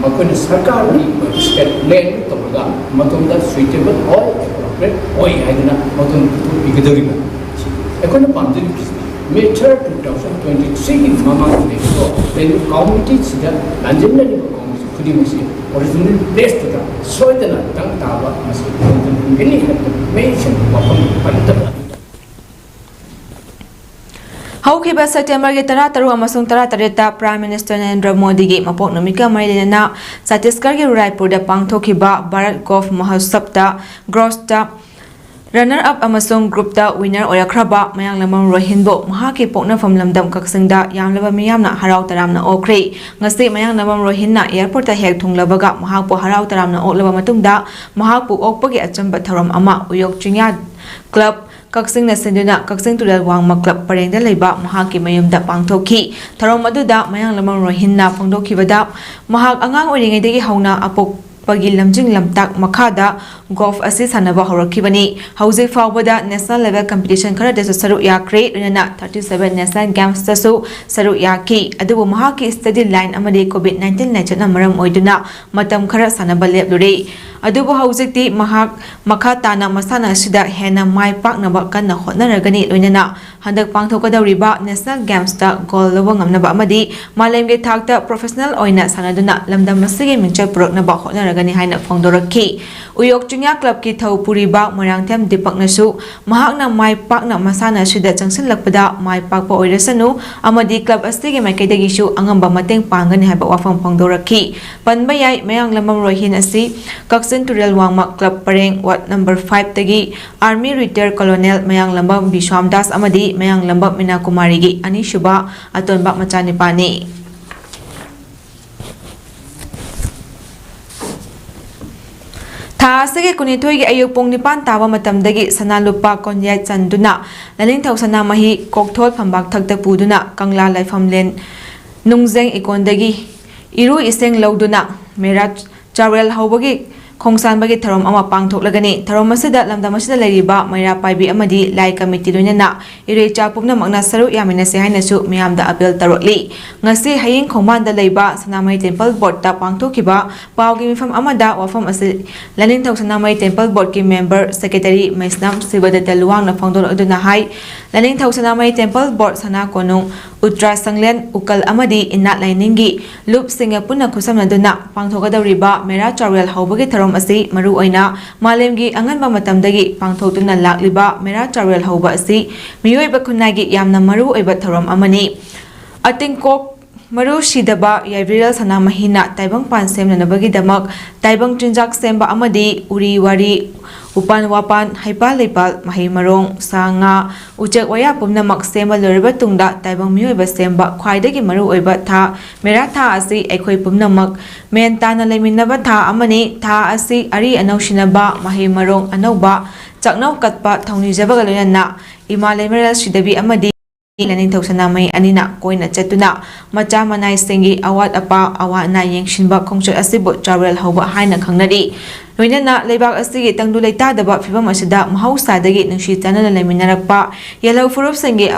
ꯃꯈꯣꯏꯅ ꯁꯔꯀꯥꯔꯒꯤ ꯁ꯭ꯇꯦꯠ ꯂꯦꯟ ꯇꯧꯔꯒ ꯃꯇꯣꯝꯗ ꯁꯨꯏꯇꯦꯕꯜ ꯑꯣꯏ, ꯑꯦꯄ꯭ꯔꯣꯄ꯭ꯔꯤꯌꯦꯠ ꯑꯣꯏ ꯍꯥꯏꯗꯅ ꯃꯇꯣꯝ ꯄꯨꯊꯣꯛꯄꯤꯒꯗꯧꯔꯤꯕ꯭ꯔꯥ? ꯑꯩꯈꯣꯏꯅ ꯄꯥꯝꯖꯔꯤꯕꯁꯤ ꯃꯦ ꯊꯥꯔꯠ ꯇꯨ ꯊꯥꯎꯖꯟ ꯇ꯭ꯋꯦꯟꯇꯤ ꯊ꯭ꯔꯤꯒꯤ ꯃꯃꯥꯡꯗ ꯂꯩꯔꯤꯕ ꯀꯥꯎꯟꯇꯤꯁꯤꯗ ꯂꯥꯟꯖꯦꯟꯅꯔꯤꯕ ꯀꯥꯎꯟꯇꯤ ꯈꯨꯗꯤꯡꯃꯛꯁꯤ ꯑꯣꯔꯤꯖꯤꯅꯦꯜ ꯄ꯭ꯂꯦꯁꯇꯨꯗ ꯁꯣꯏꯗꯅ ꯇꯪ ꯇꯥꯕ ꯃꯁꯤ ꯍꯟꯖꯤꯟꯍꯟꯒꯅꯤ ꯍꯥꯏꯕꯗ ꯃꯌꯦꯛ ꯁꯦꯡꯕ ꯋꯥꯐꯝ ꯄꯟꯗꯕ꯫ ꯍꯧꯈꯤꯕ ꯁꯦꯞꯇꯦꯝꯕꯔꯒꯤ ꯇꯔꯥꯇꯔꯨꯛ ꯑꯃꯁꯨꯡ ꯇꯔꯥꯇꯔꯦꯠꯇ ꯄ꯭ꯔꯥꯏꯝ ꯃꯤꯅꯤꯁꯇꯔ ꯅꯔꯦꯟꯗ꯭ꯔ ꯃꯣꯗꯤꯒꯤ ꯃꯄꯣꯛ ꯅꯨꯃꯤꯠꯀ ꯃꯔꯤ ꯂꯩꯅꯅ ꯆꯇꯤꯁꯒꯔꯒꯤ ꯔꯥꯏꯄꯨꯔꯗ ꯄꯥꯡꯊꯣꯛꯈꯤꯕ ꯚꯥꯔꯠ ꯒꯣꯜꯐ ꯃꯍꯣꯠꯁꯕꯇ ꯒ꯭ꯔꯣꯁꯇ ꯔꯟꯅꯔ ꯑꯞ ꯑꯃꯁꯨꯡ ꯒ꯭ꯔꯨꯞꯇ ꯋꯤꯟꯅꯔ ꯑꯣꯏꯔꯛꯈ꯭ꯔꯕ ꯃꯌꯥꯡꯂꯝꯕꯝ ꯔꯣꯍꯤꯟꯕꯨ ꯃꯍꯥꯛꯀꯤ ꯄꯣꯛꯅꯐꯝ ꯂꯝꯗꯝ ꯀꯛꯆꯤꯡꯗ ꯌꯥꯝꯂꯕ ꯃꯤꯌꯥꯝꯅ ꯍꯔꯥꯎ ꯇꯔꯥꯝꯅ ꯑꯣꯛꯈ꯭ꯔꯦ꯫ ꯉꯁꯤ ꯃꯌꯥꯡꯂꯝꯕꯝ ꯔꯣꯍꯤꯟꯅ ꯑꯦꯌꯔꯄꯣꯔꯠꯇ ꯍꯦꯛ ꯊꯨꯡꯂꯕꯒ ꯃꯍꯥꯛꯄꯨ ꯍꯔꯥꯎ ꯇꯔꯥꯝꯅ ꯑꯣꯛꯂꯕ ꯃꯇꯨꯡꯗ ꯃꯍꯥꯛꯄꯨ ꯑꯣꯛꯄꯒꯤ ꯑꯆꯝꯕ ꯊꯧꯔꯝ ꯑꯃ ꯎꯌꯣꯛ ꯆꯤꯡꯌꯥ ꯀ꯭ꯂꯕ ꯀꯛꯆꯤꯡꯅ ꯁꯤꯟꯗꯨꯅ ꯀꯛꯆꯤꯡ ꯇꯨꯔꯦꯜ ꯋꯥꯡꯃ ꯀ꯭ꯂꯕ ꯄꯔꯦꯡꯗ ꯂꯩꯕ ꯃꯍꯥꯛꯀꯤ ꯃꯌꯨꯝꯗ ꯄꯥꯡꯊꯣꯛꯈꯤ꯫ ꯊꯧꯔꯝ ꯑꯗꯨꯗ ꯃꯌꯥꯡꯂꯝꯕꯝ ꯔꯣꯍꯤꯟꯅ ꯐꯣꯡꯗꯣꯛꯈꯤꯕꯗ, ꯃꯍꯥꯛ ꯑꯉꯥꯡ ꯑꯣꯏꯔꯤꯉꯩꯗꯒꯤ ꯍꯧꯅ ꯑꯄꯣꯛꯄꯒꯤ ꯂꯝꯖꯤꯡ ꯂꯝꯇꯥꯛ ꯃꯈꯥꯗ ꯒꯣꯜꯐ ꯑꯁꯤ ꯁꯥꯟꯅꯕ ꯍꯧꯔꯛꯈꯤꯕꯅꯤ꯫ ꯍꯧꯖꯤꯛ ꯐꯥꯎꯕꯗ ꯅꯦꯁꯅꯦꯜ ꯂꯦꯚꯦꯜ ꯀꯝꯄꯤꯇꯤꯁꯟ ꯈꯔꯗꯁꯨ ꯁꯔꯨꯛ ꯌꯥꯈ꯭ꯔꯦ, ꯂꯣꯏꯅꯅ ꯊꯥꯔꯇꯤ ꯁꯚꯦꯟ ꯅꯦꯁꯅꯦꯜ ꯒꯦꯝꯁꯇꯁꯨ ꯁꯔꯨꯛ ꯌꯥꯈꯤ꯫ ꯑꯗꯨꯕꯨ ꯃꯍꯥꯛꯀꯤ ꯁ꯭ꯇꯗꯤ ꯂꯥꯏꯟ ꯑꯃꯗꯤ ꯀꯣꯚꯤꯗ ꯅꯥꯏꯟꯇꯤꯟ ꯂꯥꯏꯆꯠꯅ ꯃꯔꯝ ꯑꯣꯏꯗꯨꯅ ꯃꯇꯝ ꯈꯔ ꯁꯥꯟꯅꯕ ꯂꯦꯞꯂꯨꯔꯦ꯫ ꯑꯗꯨꯕꯨ ꯍꯧꯖꯤꯛꯇꯤ ꯃꯍꯥꯛ ꯃꯈꯥ ꯇꯥꯅ ꯃꯁꯥꯟꯅ ꯑꯁꯤꯗ ꯍꯦꯟꯅ ꯃꯥꯏ ꯄꯥꯛꯅꯕ ꯀꯟꯅ ꯍꯣꯠꯅꯔꯒꯅꯤ, ꯂꯣꯏꯅꯅ ꯍꯟꯗꯛ ꯄꯥꯡꯊꯣꯛꯀꯗꯧꯔꯤꯕ ꯅꯦꯁꯅꯦꯜ ꯒꯦꯝꯁꯇ ꯒꯣꯜ ꯂꯧꯕ ꯉꯝꯅꯕ ꯑꯃꯗꯤ ꯃꯥꯂꯦꯝꯒꯤ ꯊꯥꯛꯇ ꯄ꯭ꯔꯣꯐꯦꯁꯅꯦꯜ ꯑꯣꯏꯅ ꯁꯥꯟꯅꯗꯨꯅ ꯂꯝꯗꯝ ꯑꯁꯤꯒꯤ ꯃꯤꯡꯆꯠ ꯄꯨꯔꯛꯅꯕ ꯍꯣꯠꯅꯔꯒꯅꯤ꯫ ꯒꯅꯤ ꯍꯥꯏꯅ ꯐꯣꯡꯗꯣꯔꯛꯈꯤ꯫ ꯎꯌꯣꯛ ꯆꯤꯡꯌꯥ ꯀ꯭ꯂꯕꯀꯤ ꯊꯧ ꯄꯨꯔꯤꯕ ꯃꯣꯏꯔꯥꯡꯊꯦꯝ ꯗꯤꯄꯛꯅꯁꯨ ꯃꯍꯥꯛꯅ ꯃꯥꯏ ꯄꯥꯛꯅ ꯃꯁꯥꯟꯅ ꯑꯁꯤꯗ ꯆꯪꯁꯤꯜꯂꯛꯄꯗ ꯃꯥꯏ ꯄꯥꯛꯄ ꯑꯣꯏꯔꯁꯅꯨ ꯑꯃꯗꯤ ꯀ꯭ꯂꯕ ꯑꯁꯤꯒꯤ ꯃꯥꯏꯀꯩꯗꯒꯤꯁꯨ ꯑꯉꯝꯕ ꯃꯇꯦꯡ ꯄꯥꯡꯒꯅꯤ ꯍꯥꯏꯕ ꯋꯥꯐꯝ ꯐꯣꯡꯗꯣꯔꯛꯈꯤ꯫ ꯄꯟꯕ ꯌꯥꯏ, ꯃꯌꯥꯡꯂꯝꯕꯝ ꯔꯣꯍꯤꯟ ꯑꯁꯤ ꯀꯛꯆꯤꯡ ꯇꯨꯔꯦꯜ ꯋꯥꯡꯃ ꯀ꯭ꯂꯕ ꯄꯔꯦꯡ ward number ꯐꯥꯏꯚꯇꯒꯤ army retire colonel ꯃꯌꯥꯡꯂꯝꯕꯝ ꯕꯤꯁ꯭ꯋꯥꯝ ꯗꯥꯁ ꯑꯃꯗꯤ ꯃꯌꯥꯡꯂꯝꯕꯝ ꯃꯤꯅꯥ ꯀꯨꯃꯥꯔꯤꯒꯤ ꯑꯅꯤꯁꯨꯕ ꯑꯇꯣꯟꯕ ꯃꯆꯥꯅꯤꯄꯥꯅꯤ꯫ ꯊꯥ ꯑꯁꯤꯒꯤ ꯀꯨꯟꯅꯤꯊꯣꯏꯒꯤ ꯑꯌꯨꯛ ꯄꯨꯡ ꯅꯤꯄꯥꯟ ꯇꯥꯕ ꯃꯇꯝꯗꯒꯤ ꯁꯅꯥ ꯂꯨꯄꯥ ꯀꯣꯟꯌꯥꯏ ꯆꯟꯗꯨꯅ ꯂꯥꯏꯅꯤꯡꯊꯧ ꯁꯅꯥꯃꯍꯤ ꯀꯣꯛꯊꯣꯜ ꯐꯝꯕꯥꯛ ꯊꯛꯇ ꯄꯨꯗꯨꯅ ꯀꯪꯂꯥ ꯂꯥꯏꯐꯝꯂꯦꯟ ꯅꯨꯡꯖꯦꯡ ꯏꯀꯣꯟꯗꯒꯤ ꯏꯔꯨ ꯏꯁꯤꯡ ꯂꯧꯗꯨꯅ ꯃꯦꯔꯥ ꯆꯥꯎꯔꯦꯜ ꯍꯧꯕꯒꯤ ꯈꯣꯡꯁꯥꯟꯕꯒꯤ ꯊꯧꯔꯝ ꯑꯃ ꯄꯥꯡꯊꯣꯛꯂꯒꯅꯤ꯫ ꯊꯧꯔꯝ ꯑꯁꯤꯗ ꯂꯝꯗꯝ ꯑꯁꯤꯗ ꯂꯩꯔꯤꯕ ꯃꯩꯔꯥ ꯄꯥꯏꯕꯤ ꯑꯃꯗꯤ ꯂꯥꯏ ꯀꯃꯤꯇꯤ ꯂꯣꯏꯅꯅ ꯏꯔꯩꯆꯥ ꯄꯨꯝꯅꯃꯛꯅ ꯁꯔꯨꯛ ꯌꯥꯃꯤꯟꯅꯁꯤ ꯍꯥꯏꯅꯁꯨ ꯃꯤꯌꯥꯝꯗ ꯑꯄꯤꯜ ꯇꯧꯔꯛꯂꯤ꯫ ꯉꯁꯤ ꯍꯌꯤꯡ ꯈꯣꯡꯕꯥꯟꯗ ꯂꯩꯕ ꯁꯅꯥꯃꯍꯤ ꯇꯦꯝꯄꯜ ꯕꯣꯔꯗꯇ ꯄꯥꯡꯊꯣꯛꯈꯤꯕ ꯄꯥꯎꯒꯤ ꯃꯤꯐꯝ ꯑꯃꯗ ꯋꯥꯐꯝ ꯑꯁꯤ ꯂꯥꯏꯅꯤꯡꯊꯧ ꯁꯅꯥꯃꯍꯤ ꯇꯦꯝꯄꯜ ꯕꯣꯔꯗꯀꯤ ꯃꯦꯝꯕꯔ ꯁꯦꯀ꯭ꯔꯦꯇꯔꯤ ꯃꯩꯁꯅꯥꯝ ꯁꯤꯕꯗꯠꯇ ꯂꯨꯋꯥꯡꯅ ꯐꯣꯡꯗꯣꯔꯛꯂꯗꯨꯅ ꯍꯥꯏ, ꯂꯥꯏꯅꯤꯡꯊꯧ ꯁꯅꯥꯃꯍꯤ ꯇꯦꯝꯄꯜ ꯕꯣꯔꯗ ꯁꯅꯥ ꯀꯣꯅꯨꯡ ꯎꯇ꯭ꯔꯥ ꯁꯪꯂꯦꯟ ꯎꯀꯜ ꯑꯃꯗꯤ ꯏꯅꯥꯠ ꯂꯥꯏꯅꯤꯡꯒꯤ ꯂꯨꯞꯁꯤꯡꯒ ꯄꯨꯟꯅ ꯈꯨꯠꯁꯝꯅꯗꯨꯅ ꯄꯥꯡꯊꯣꯛꯀꯗꯧꯔꯤꯕ ꯃꯦꯔꯥ ꯆꯥꯎꯔꯦꯜ ꯍꯧꯕꯒꯤ ꯊꯧꯔꯝ ꯑꯁꯤ ꯃꯔꯨꯑꯣꯏꯅ ꯃꯥꯂꯦꯝꯒꯤ ꯑꯉꯟꯕ ꯃꯇꯝꯗꯒꯤ ꯄꯥꯡꯊꯣꯛꯇꯨꯅ ꯂꯥꯛꯂꯤꯕ ꯃꯦꯔꯥ ꯆꯥꯎꯔꯦꯜ ꯍꯧꯕ ꯑꯁꯤ ꯃꯤꯑꯣꯏꯕ ꯈꯨꯟꯅꯥꯏꯒꯤ ꯌꯥꯝꯅ ꯃꯔꯨꯑꯣꯏꯕ ꯊꯧꯔꯝ ꯑꯃꯅꯤ꯫ ꯑꯇꯤꯡꯀꯣꯛ ꯃꯔꯨ ꯁꯤꯗꯕ ꯌꯥꯏꯕꯤꯔꯦꯜ ꯁꯅꯥꯃꯍꯤꯅ ꯇꯥꯏꯕꯪꯄꯥꯟ ꯁꯦꯝꯅꯅꯕꯒꯤꯗꯃꯛ ꯇꯥꯏꯕꯪ ꯆꯤꯟꯖꯥꯛ ꯁꯦꯝꯕ ꯑꯃꯗꯤ ꯎꯔꯤ ꯋꯥꯔꯤ, ꯎꯄꯥꯟ ꯋꯥꯄꯥꯟ, ꯍꯩꯄꯥꯜ ꯂꯩꯄꯥꯜ, ꯃꯍꯩ ꯃꯔꯣꯡ, ꯁꯥ ꯉꯥ, ꯎꯆꯦꯛ ꯋꯥꯌꯥ ꯄꯨꯝꯅꯃꯛ ꯁꯦꯝꯕ ꯂꯣꯏꯔꯕ ꯇꯨꯡꯗ ꯇꯥꯏꯕꯪ ꯃꯤꯑꯣꯏꯕ ꯁꯦꯝꯕ ꯈ꯭ꯋꯥꯏꯗꯒꯤ ꯃꯔꯨꯑꯣꯏꯕ ꯊꯥ ꯃꯦꯔꯥ ꯊꯥ ꯑꯁꯤ ꯑꯩꯈꯣꯏ ꯄꯨꯝꯅꯃꯛ ꯃꯦꯟ ꯇꯥꯅ ꯂꯩꯃꯤꯟꯅꯕ ꯊꯥ ꯑꯃꯅꯤ꯫ ꯊꯥ ꯑꯁꯤ ꯑꯔꯤ ꯑꯅꯧ ꯁꯤꯟꯅꯕ, ꯃꯍꯩ ꯃꯔꯣꯡ ꯑꯅꯧꯕ, ꯆꯥꯛꯅꯧ ꯀꯠꯄ, ꯊꯧꯅꯤꯖꯕꯒ ꯂꯣꯏꯅꯅ ꯏꯃꯥ ꯂꯩꯃꯔꯦꯜ ꯁꯤꯗꯕꯤ ꯑꯃꯗꯤ ꯂꯥꯏꯅꯤꯡꯊꯧ ꯁꯅꯥꯃꯍꯤ ꯑꯅꯤꯅ ꯀꯣꯏꯅ ꯆꯠꯇꯨꯅ ꯃꯆꯥ ꯃꯅꯥꯏꯁꯤꯡꯒꯤ ꯑꯋꯥꯠ ꯑꯄꯥ, ꯑꯋꯥ ꯑꯅꯥ ꯌꯦꯡꯁꯤꯟꯕ ꯈꯣꯡꯆꯠ ꯑꯁꯤꯕꯨ ꯆꯥꯎꯔꯦꯜ ꯍꯧꯕ ꯍꯥꯏꯅ ꯈꯪꯅꯔꯤ꯫ ꯂꯣꯏꯅꯅ ꯂꯩꯕꯥꯛ ꯑꯁꯤꯒꯤ ꯇꯪꯗꯨ ꯂꯩꯇꯥꯗꯕ ꯐꯤꯕꯝ ꯑꯁꯤꯗ ꯃꯍꯧꯁꯥꯗꯒꯤ ꯅꯨꯡꯁꯤ ꯆꯥꯟꯅꯅ ꯂꯩꯃꯤꯟꯅꯔꯛꯄ ꯌꯦꯜꯍꯧ ꯐꯨꯔꯨꯞꯁꯤꯡꯒꯤ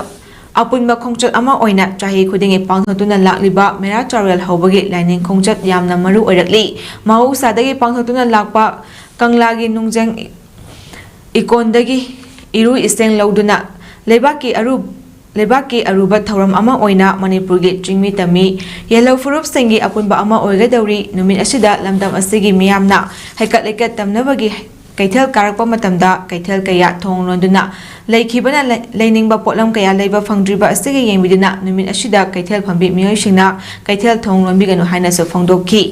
ꯑꯄꯨꯟꯕ ꯈꯣꯡꯆꯠ ꯑꯃ ꯑꯣꯏꯅ ꯆꯍꯤ ꯈꯨꯗꯤꯡꯒꯤ ꯄꯥꯡꯊꯣꯛꯇꯨꯅ ꯂꯥꯛꯂꯤꯕ ꯃꯦꯔꯥ ꯆꯥꯎꯔꯦꯜ ꯍꯧꯕꯒꯤ ꯂꯥꯏꯅꯤꯡ ꯈꯣꯡꯆꯠ ꯌꯥꯝꯅ ꯃꯔꯨ ꯑꯣꯏꯔꯛꯂꯤ꯫ ꯃꯍꯧꯁꯥꯗꯒꯤ ꯄꯥꯡꯊꯣꯛꯇꯨꯅ ꯂꯥꯛꯄ ꯀꯪꯂꯥꯒꯤ ꯅꯨꯡꯖꯪ ꯏꯀꯣꯟꯗꯒꯤ ꯏꯔꯨ ꯏꯁꯤꯡ ꯂꯧꯗꯨꯅ ꯂꯩꯕꯥꯛꯀꯤ ꯑꯔꯨ ꯂꯩꯕꯥꯛꯀꯤ ꯑꯔꯨꯕ ꯊꯧꯔꯝ ꯑꯃ ꯑꯣꯏꯅ ꯃꯅꯤꯄꯨꯔꯒꯤ ꯆꯤꯡꯃꯤ ꯇꯝꯃꯤ ꯌꯦꯜꯍꯧ ꯐꯨꯔꯨꯞꯁꯤꯡꯒꯤ ꯑꯄꯨꯟꯕ ꯑꯃ ꯑꯣꯏꯒꯗꯧꯔꯤ꯫ ꯅꯨꯃꯤꯠ ꯑꯁꯤꯗ ꯂꯝꯗꯝ ꯑꯁꯤꯒꯤ ꯃꯤꯌꯥꯝꯅ ꯍꯩꯀꯠ ꯂꯩꯀꯠ ꯇꯝꯅꯕꯒꯤ ꯀꯩꯊꯦꯜ ꯀꯥꯔꯛꯄ ꯃꯇꯝꯗ ꯀꯩꯊꯦꯜ ꯀꯌꯥ ꯊꯣꯡ ꯂꯣꯟꯗꯨꯅ ꯂꯩꯈꯤꯕꯅ ꯂꯩ-, ꯂꯩꯅꯤꯡꯕ ꯄꯣꯠꯂꯝ ꯀꯌꯥ ꯂꯩꯕ ꯐꯪꯗ꯭ꯔꯤꯕ ꯑꯁꯤꯒꯤ ꯌꯦꯡꯕꯤꯗꯨꯅ ꯅꯨꯃꯤꯠ ꯑꯁꯤꯗ ꯀꯩꯊꯦꯜ ꯐꯝꯕꯤ ꯃꯤꯑꯣꯏꯁꯤꯡꯅ ꯀꯩꯊꯦꯜ ꯊꯣꯡ ꯂꯣꯟꯕꯤꯒꯅꯨ ꯍꯥꯏꯅꯁꯨ ꯐꯣꯡꯗꯣꯛꯈꯤ꯫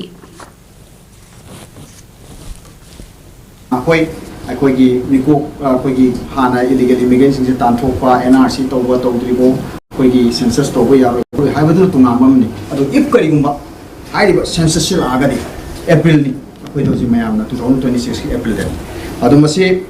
ꯑꯩꯈꯣꯏ ꯑꯩꯈꯣꯏꯒꯤ ꯃꯤꯀꯣꯛ ꯑꯩꯈꯣꯏꯒꯤ ꯍꯥꯟꯅ ꯏꯂꯤꯒꯦꯜ ꯏꯃꯤꯒ꯭ꯔꯦꯟꯁꯤꯡꯁꯦ ꯇꯥꯟꯊꯣꯛꯄ, ꯑꯦꯟ ꯑꯥꯔ ꯁꯤ ꯇꯧꯕ ꯇꯧꯗ꯭ꯔꯤꯕꯣ, ꯑꯩꯈꯣꯏꯒꯤ ꯁꯦꯟꯁꯁ ꯇꯧꯕ ꯌꯥꯔꯣꯏ ꯍꯥꯏꯕꯗꯨꯅ ꯇꯣꯉꯥꯟꯕ ꯑꯃꯅꯤ꯫ ꯑꯗꯣ ꯏꯐ ꯀꯔꯤꯒꯨꯝꯕ ꯍꯥꯏꯔꯤꯕ ꯁꯦꯟꯁꯁꯁꯤ ꯂꯥꯛꯑꯒꯗꯤ ꯑꯦꯄ꯭ꯔꯤꯜꯅꯤ ꯑꯩꯈꯣꯏꯗ ꯍꯧꯖꯤꯛ ꯃꯌꯥꯝꯅ two thousand twenty sixꯀꯤ ꯑꯦꯄ꯭ꯔꯤꯜꯗ꯫ ꯑꯗꯣ ꯃꯁꯤ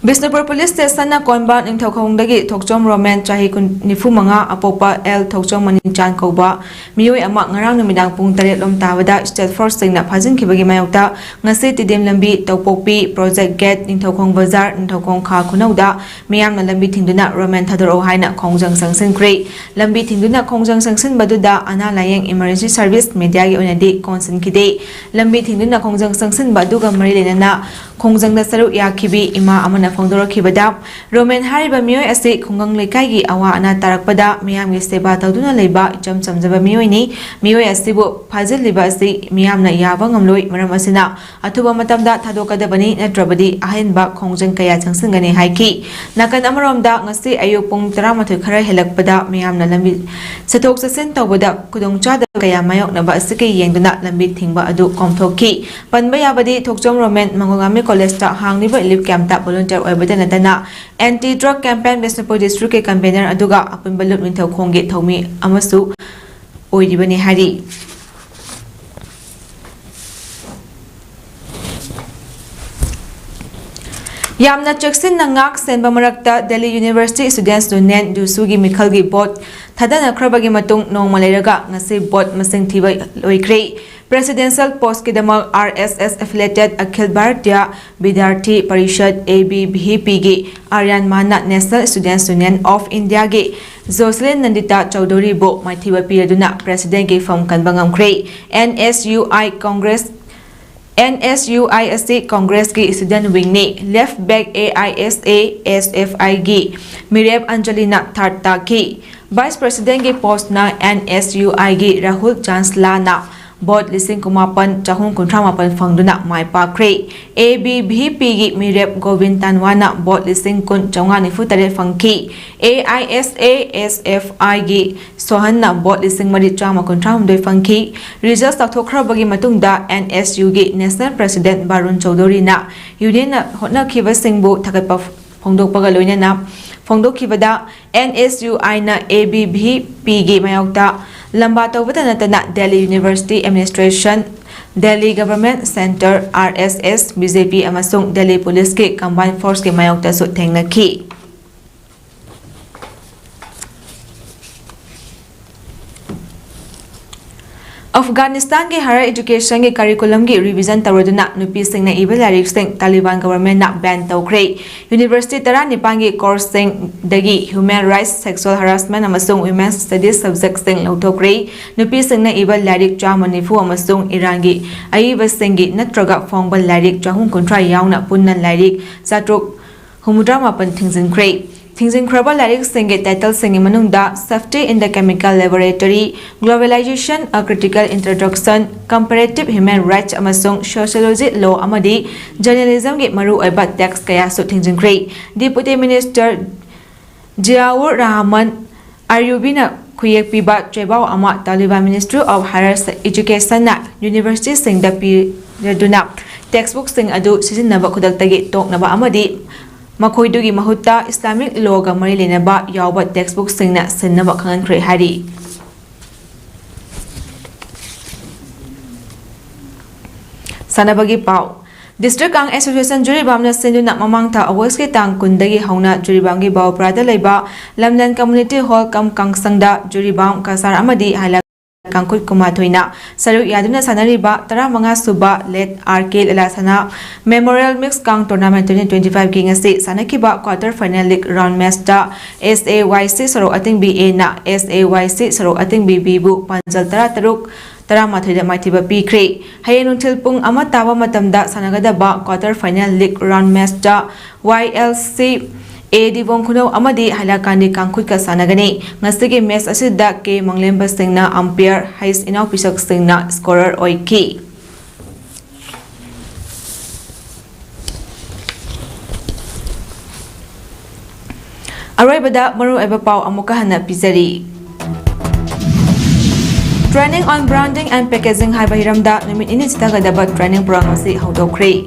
ꯕꯤꯁꯅꯨꯄꯨꯔ ꯄꯨꯂꯤꯁ ꯁ꯭ꯇꯦꯁꯟꯅ ꯀꯣꯟꯕ ꯅꯤꯡꯊꯧꯈꯣꯡꯗꯒꯤ ꯊꯣꯛꯆꯣꯝ ꯔꯣꯃꯦꯟ, ꯆꯍꯤ ꯀꯨꯟ, ꯅꯤꯐꯨ ꯃꯉꯥ, ꯑꯄꯣꯛꯄ ꯑꯦꯜ ꯊꯣꯛꯆꯣꯝ ꯃꯅꯤꯆꯥꯟ ꯀꯧꯕ ꯃꯤꯑꯣꯏ ꯑꯃ ꯉꯔꯥꯡ ꯅꯨꯃꯤꯗꯥꯡ ꯄꯨꯡ ꯇꯔꯦꯠ ꯂꯣꯝ ꯇꯥꯕꯗ ꯁ꯭ꯇꯦꯠ ꯐꯣꯔꯁꯁꯤꯡꯅ ꯐꯥꯖꯤꯟꯈꯤꯕꯒꯤ ꯃꯥꯌꯣꯛꯇ ꯉꯁꯤ ꯇꯤꯗꯤꯝ ꯂꯝꯕꯤ, ꯇꯧꯄꯣꯛꯄꯤ, ꯄ꯭ꯔꯣꯖꯦꯛ ꯒꯦꯠ, ꯅꯤꯡꯊꯧꯈꯣꯡ ꯕꯖꯥꯔ, ꯅꯤꯡꯊꯧꯈꯣꯡ ꯈꯥ ꯈꯨꯅꯧꯗ ꯃꯤꯌꯥꯝꯅ ꯂꯝꯕꯤ ꯊꯤꯡꯗꯨꯅ ꯔꯣꯃꯦꯟ ꯊꯥꯗꯣꯔꯛꯎ ꯍꯥꯏꯅ ꯈꯣꯡꯖꯪ ꯆꯪꯁꯤꯟꯈ꯭ꯔꯦ꯫ ꯂꯝꯕꯤ ꯊꯤꯡꯗꯨꯅ ꯈꯣꯡꯖꯪ ꯆꯪꯁꯤꯟꯕꯗꯨꯗ ꯑꯅꯥ ꯂꯥꯌꯦꯡ ꯏꯃꯔꯖꯦꯟꯁꯤ ꯁꯔꯚꯤꯁ ꯃꯦꯗꯤꯌꯥꯒꯤ ꯑꯣꯏꯅꯗꯤ ꯀꯣꯟꯁꯤꯟꯈꯤꯗꯦ꯫ ꯂꯝꯕꯤ ꯊꯤꯡꯗꯨꯅ ꯈꯣꯡꯖꯪ ꯆꯪꯁꯤꯟꯕ ꯑꯗꯨꯒ ꯃꯔꯤ ꯂꯩꯅꯅ ꯈꯣꯡꯖꯪꯗ ꯁꯔꯨꯛ ꯌꯥꯈꯤꯕꯤ ꯏꯃꯥ ꯑꯃꯅ ꯐꯣꯡꯗꯣꯔꯛꯈꯤꯕꯗ, ꯔꯣꯃꯦꯟ ꯍꯥꯏꯔꯤꯕ ꯃꯤꯑꯣꯏ ꯑꯁꯤ ꯈꯨꯡꯒꯪ ꯂꯩꯀꯥꯏꯒꯤ ꯑꯋꯥ ꯑꯅꯥ ꯇꯥꯔꯛꯄꯗ ꯃꯤꯌꯥꯝꯒꯤ ꯁꯦꯕꯥ ꯇꯧꯗꯨꯅ ꯂꯩꯕ ꯏꯆꯝ ꯆꯝꯖꯕ ꯃꯤꯑꯣꯏꯅꯤ꯫ ꯃꯤꯑꯣꯏ ꯑꯁꯤꯕꯨ ꯐꯥꯖꯤꯜꯂꯤꯕ ꯑꯁꯤ ꯃꯤꯌꯥꯝꯅ ꯌꯥꯕ ꯉꯝꯂꯣꯏ꯫ ꯃꯔꯝ ꯑꯁꯤꯅ ꯑꯊꯨꯕ ꯃꯇꯝꯗ ꯊꯥꯗꯣꯛꯀꯗꯕꯅꯤ, ꯅꯠꯇ꯭ꯔꯕꯗꯤ ꯑꯍꯦꯟꯕ ꯈꯣꯡꯖꯪ ꯀꯌꯥ ꯆꯪꯁꯤꯟꯒꯅꯤ ꯍꯥꯏꯈꯤ꯫ ꯅꯥꯀꯟ ꯑꯃꯔꯣꯝꯗ, ꯉꯁꯤ ꯑꯌꯨꯛ ꯄꯨꯡ ꯇꯔꯥꯃꯥꯊꯣꯏ ꯈꯔ ꯍꯦꯜꯂꯛꯄꯗ ꯃꯤꯌꯥꯝꯅ ꯂꯝꯕꯤ ꯆꯠꯊꯣꯛ ꯆꯠꯁꯤꯟ ꯇꯧꯕꯗ ꯈꯨꯗꯣꯡꯆꯥꯗꯕ ꯀꯌꯥ ꯃꯥꯌꯣꯛꯅꯕ ꯑꯁꯤꯒꯤ ꯌꯦꯡꯗꯨꯅ ꯂꯝꯕꯤ ꯊꯤꯡꯕ ꯑꯗꯨ ꯀꯣꯝꯊꯣꯛꯈꯤ꯫ ꯄꯟꯕ ꯌꯥꯕꯗꯤ, ꯊꯣꯛꯆꯣꯝ ꯔꯣꯃꯦꯟ ꯃꯪꯒꯣꯜꯉꯥꯃꯤ ꯀꯣꯂꯦꯖꯇ ꯍꯥꯡꯂꯤꯕ ꯏꯂꯤꯞ ꯀꯦꯝꯞꯇ ꯚꯣꯂꯨꯟꯇꯤꯌꯔ ꯑꯣꯏꯕꯇ ꯅꯠꯇꯅ, ꯑꯦꯟꯇꯤ ꯗ꯭ꯔꯒ ꯀꯦꯝꯄꯦꯟ ꯕꯤꯁꯅꯨꯄꯨꯔ ꯗꯤꯁꯇ꯭ꯔꯤꯛꯀꯤ ꯀꯟꯚꯦꯅꯔ ꯑꯗꯨꯒ ꯑꯄꯨꯟꯕ ꯂꯨꯞ ꯅꯤꯡꯊꯧꯈꯣꯡꯒꯤ ꯊꯧꯃꯤ ꯑꯃꯁꯨ ꯑꯣꯏꯔꯤꯕꯅꯤ ꯍꯥꯏꯔꯤ꯫ ꯌꯥꯝꯅ ꯆꯦꯛꯁꯤꯟꯅ ꯉꯥꯛ ꯁꯦꯟꯕ ꯃꯔꯛꯇ ꯗꯦꯜꯂꯤ ꯌꯨꯅꯤꯚꯔꯁꯤꯇꯤ ꯁ꯭ꯇꯨꯗꯦꯟꯠꯁ ꯌꯨꯅꯤꯌꯟ, ꯗꯨꯁꯨꯒꯤ ꯃꯤꯈꯜꯒꯤ ꯚꯣꯠ ꯊꯥꯗꯅꯈ꯭ꯔꯕꯒꯤ ꯃꯇꯨꯡ ꯅꯣꯡꯃ ꯂꯩꯔꯒ ꯉꯁꯤ ꯚꯣꯠ ꯃꯁꯤꯡ ꯊꯤꯕ ꯂꯣꯏꯈ꯭ꯔꯦ꯫ ꯄ꯭ꯔꯦꯁꯤꯗꯦꯟꯁꯤꯌꯦꯜ ꯄꯣꯁꯠꯀꯤꯗꯃꯛ R S S affiliated Akhil Bharatiya Vidyarthi Parishad, A B V ꯄꯤꯒꯤ ꯑꯥꯔꯌꯥꯟ ꯃꯥꯟꯅ ꯅꯦꯁꯅꯦꯜ ꯁ꯭ꯇꯨꯗꯦꯟꯠꯁ ꯌꯨꯅꯤꯌꯟ ꯑꯣꯐ ꯏꯟꯗꯤꯌꯥꯒꯤ ꯖꯣꯁꯂꯤꯟ ꯅꯟꯗꯤꯇꯥ ꯆꯧꯙꯨꯔꯤꯕꯨ ꯃꯥꯏꯊꯤꯕ ꯄꯤꯔꯗꯨꯅ ꯄ꯭ꯔꯦꯁꯤꯗꯦꯟꯠꯀꯤ ꯐꯝ ꯀꯟꯕ ꯉꯝꯈ꯭ꯔꯦ꯫ N S U I Congress N S U I ꯑꯁꯤ ꯀꯪꯒ꯭ꯔꯦꯁꯀꯤ student wingꯅꯤ꯫ Left back A I S A S F ꯑꯥꯏꯒꯤ ꯃꯤꯔꯦꯞ ꯑꯟꯖꯂꯤꯅ third ꯇꯥꯈꯤ꯫ Vice Presidentꯀꯤ postꯅ ꯑꯦꯟ ꯑꯦꯁ ꯌꯨ ꯑꯥꯏꯒꯤ ꯔꯥꯍꯨꯜ ꯆꯥꯟꯁꯂꯥꯅ vote ꯂꯤꯁꯤꯡ ꯀꯨꯟꯃꯥꯄꯟ ꯆꯍꯨꯝ ꯀꯨꯟꯊ꯭ꯔꯥ ꯃꯥꯄꯟ ꯐꯪꯗꯨꯅ ꯃꯥꯏ ꯄꯥꯛꯈ꯭ꯔꯦ꯫ ꯑꯦ ꯕꯤ ꯚꯤ ꯄꯤꯒꯤ ꯃꯤꯔꯦꯞ ꯒꯣꯕꯤꯟ ꯇꯟꯋꯥꯅ vote ꯂꯤꯁꯤꯡ ꯀꯨꯟ ꯆꯥꯝꯃꯉꯥ ꯅꯤꯐꯨ ꯇꯔꯦꯠ ꯐꯪꯈꯤ꯫ ꯑꯦ I S A S F ꯑꯥꯏꯒꯤ ꯁꯣꯍꯟꯅ vote ꯂꯤꯁꯤꯡ ꯃꯔꯤ ꯆꯥꯝꯃ ꯀꯨꯟꯊ꯭ꯔꯥ ꯍꯨꯝꯗꯣꯏ ꯐꯪꯈꯤ꯫ Result ꯂꯥꯎꯊꯣꯛꯈ꯭ꯔꯕꯒꯤ ꯃꯇꯨꯡꯗ ꯑꯦꯟ ꯑꯦꯁ ꯌꯨꯒꯤ National President ꯕꯥꯔꯨꯟ ꯆꯧꯙꯨꯔꯤꯅ unionꯅ ꯍꯣꯠꯅꯈꯤꯕꯁꯤꯡꯕꯨ ꯊꯥꯒꯠꯄ ꯐꯣꯡꯗꯣꯛꯄꯒ ꯂꯣꯏꯅꯅ ꯐꯣꯡꯗꯣꯛꯈꯤꯕꯗ, ꯑꯦꯟ ꯑꯦꯁ ꯌꯨ ꯑꯥꯏꯅ ꯑꯦ ꯕꯤ ꯚꯤ ꯄꯤꯒꯤ ꯃꯥꯌꯣꯛꯇ ꯂꯝꯕꯥ ꯇꯧꯕꯇ ꯅꯠꯇꯅ Delhi University Administration, Delhi Government Centre, R S S, B J P ꯑꯃꯁꯨꯡ Delhi Policeꯀꯤ combined forceꯀꯤ ꯃꯥꯌꯣꯛꯇꯁꯨ ꯊꯦꯡꯅꯈꯤ꯫ ꯑꯐꯒꯥꯅꯤꯁꯇꯥꯟꯒꯤ higher educationꯒꯤ curriculumꯒꯤ revision ꯇꯧꯔꯗꯨꯅ ꯅꯨꯄꯤꯁꯤꯡꯅ ꯏꯕ ꯂꯥꯏꯔꯤꯛꯁꯤꯡ ꯇꯥꯂꯤꯕꯥꯟ governmentꯅ ban ꯇꯧꯈ꯭ꯔꯦ꯫ University ꯇꯔꯥꯅꯤꯄꯥꯟꯒꯤ courseꯁꯤꯡꯗꯒꯤ human rights, sexual harassment ꯑꯃꯁꯨꯡ women's studies subjectꯁꯤꯡ ꯂꯧꯊꯣꯛꯈ꯭ꯔꯦ꯫ ꯅꯨꯄꯤꯁꯤꯡꯅ ꯏꯕ ꯂꯥꯏꯔꯤꯛ ꯆꯥꯝꯃ ꯅꯤꯐꯨ ꯑꯃꯁꯨꯡ ꯏꯔꯥꯟꯒꯤ ꯑꯏꯕꯁꯤꯡꯒꯤ ꯅꯠꯇ꯭ꯔꯒ ꯐꯣꯡꯕ ꯂꯥꯏꯔꯤꯛ ꯆꯍꯨꯝ ꯀꯨꯟꯊ꯭ꯔꯥ ꯌꯥꯎꯅ ꯄꯨꯟꯅ ꯂꯥꯏꯔꯤꯛ ꯆꯥꯇ꯭ꯔꯨꯛ ꯍꯨꯝꯐꯨꯇꯔꯥ ꯃꯥꯄꯟ ꯊꯤꯡꯖꯤꯟꯈ꯭ꯔꯦ꯫ ꯊꯤꯡꯖꯤꯟꯈ꯭ꯔꯕ ꯂꯥꯏꯔꯤꯛꯁꯤꯡꯒꯤ titleꯁꯤꯡꯒꯤ ꯃꯅꯨꯡꯗ Safety in the Chemical Laboratory, Globalization: A Critical Introduction, Comparative Human Rights ꯑꯃꯁꯨꯡ Sociology, Law ꯑꯃꯗꯤ Journalismꯒꯤ ꯃꯔꯨꯑꯣꯏꯕ text ꯀꯌꯥꯁꯨ ꯊꯤꯡꯖꯤꯟꯈ꯭ꯔꯦ꯫ Deputy Minister ꯖꯤꯌꯥꯎꯔ ꯔꯍꯃꯟ ꯑꯌꯨꯕꯤꯅ ꯈꯨꯌꯦꯛ ꯄꯤꯕ ꯆꯦꯕꯥꯎ ꯑꯃ Taliban Ministry of Higher Educationꯅ universityꯁꯤꯡꯗ ꯄꯤꯔꯗꯨꯅ textbookꯁꯤꯡ ꯑꯗꯨ ꯁꯤꯖꯤꯟꯅꯕ ꯈꯨꯗꯛꯇꯒꯤ ꯇꯣꯛꯅꯕ ꯑꯃꯗꯤ ꯃꯈꯣꯏꯗꯨꯒꯤ ꯃꯍꯨꯠꯇ Islamic lawꯒ ꯃꯔꯤ ꯂꯩꯅꯕ ꯌꯥꯎꯕ textbookꯁꯤꯡꯅ ꯁꯤꯟꯅꯕ ꯈꯪꯍꯟꯈ꯭ꯔꯦ ꯍꯥꯏꯔꯤ꯫ ꯁꯥꯟꯅꯕꯒꯤ ꯄꯥꯎ꯫ District Kang Association ꯖꯤꯔꯤꯕꯥꯝꯅ ꯁꯤꯟꯗꯨꯅ ꯃꯃꯥꯡ ꯊꯥ Augustꯀꯤ ꯇꯥꯡ ꯀꯨꯟꯗꯒꯤ ꯍꯧꯅ ꯖꯤꯔꯤꯕꯥꯝꯒꯤ ꯕꯥꯎꯄ꯭ꯔꯥꯗ ꯂꯩꯕ ꯂꯝꯂꯦꯟ Community Hall cum ꯀꯥꯡꯁꯪꯗ Jiribam, Cachar ꯑꯃꯗꯤ ꯍꯥꯏꯂꯥ ꯀꯥꯡꯈꯨꯠ ꯀꯨꯟꯃꯥꯊꯣꯏꯅ ꯁꯔꯨꯛ ꯌꯥꯗꯨꯅ ꯁꯥꯟꯅꯔꯤꯕ ꯇꯔꯥꯃꯉꯥ ꯁꯨꯕ ꯂꯦꯠ ꯑꯥꯔ ꯀꯦ ꯂꯤꯂꯥꯁꯅꯥ Memorial Mix Count Tournament twenty twenty-five ꯒꯤ ꯉꯁꯤ ꯁꯥꯟꯅꯈꯤꯕ quarter final league round match ꯇ S A Y C ꯁꯣꯔꯣꯛ ꯑꯇꯤꯡꯕꯤ A ꯅ S A Y C ꯁꯣꯔꯣꯛ ꯑꯇꯤꯡꯕꯤ B ꯕꯨ ꯄꯥꯟꯖꯜ ꯇꯔꯥꯇꯔꯨꯛ, ꯇꯔꯥꯃꯥꯊꯣꯏꯗ ꯃꯥꯏꯊꯤꯕ ꯄꯤꯈ꯭ꯔꯦ꯫ ꯍꯌꯦꯡ ꯅꯨꯡꯊꯤꯜ ꯄꯨꯡ ꯑꯃ ꯇꯥꯕ ꯃꯇꯝꯗ ꯁꯥꯟꯅꯒꯗꯕ quarter final league round match ꯇ Y L C A ꯗꯤꯕꯣꯡ ꯈꯨꯅꯧ ꯑꯃꯗꯤ ꯍꯥꯏꯂꯥꯀꯥꯟꯗꯤ ꯀꯥꯡꯈꯨꯠꯀ ꯁꯥꯟꯅꯒꯅꯤ꯫ ꯉꯁꯤꯒꯤ match ꯑꯁꯤꯗ ꯀꯦ ꯃꯪꯂꯦꯝꯕ ꯁꯤꯡꯅ umpire, ꯍꯩꯁ ꯏꯅꯥꯎ ꯄꯤꯁꯛ ꯁꯤꯡꯅ scorer ꯑꯣꯏꯈꯤ꯫ ꯑꯔꯣꯏꯕꯗ ꯃꯔꯨꯑꯣꯏꯕ ꯄꯥꯎ ꯑꯃꯨꯛꯀ ꯍꯟꯅ ꯄꯤꯖꯔꯤ꯫ Training on Branding and Packaging ꯍꯥꯏꯕ ꯍꯤꯔꯝꯗ ꯅꯨꯃꯤꯠ ꯅꯤꯅꯤ ꯆꯠꯊꯒꯗꯕ training program ꯑꯁꯤ ꯍꯧꯗꯣꯛꯈ꯭ꯔꯦ꯫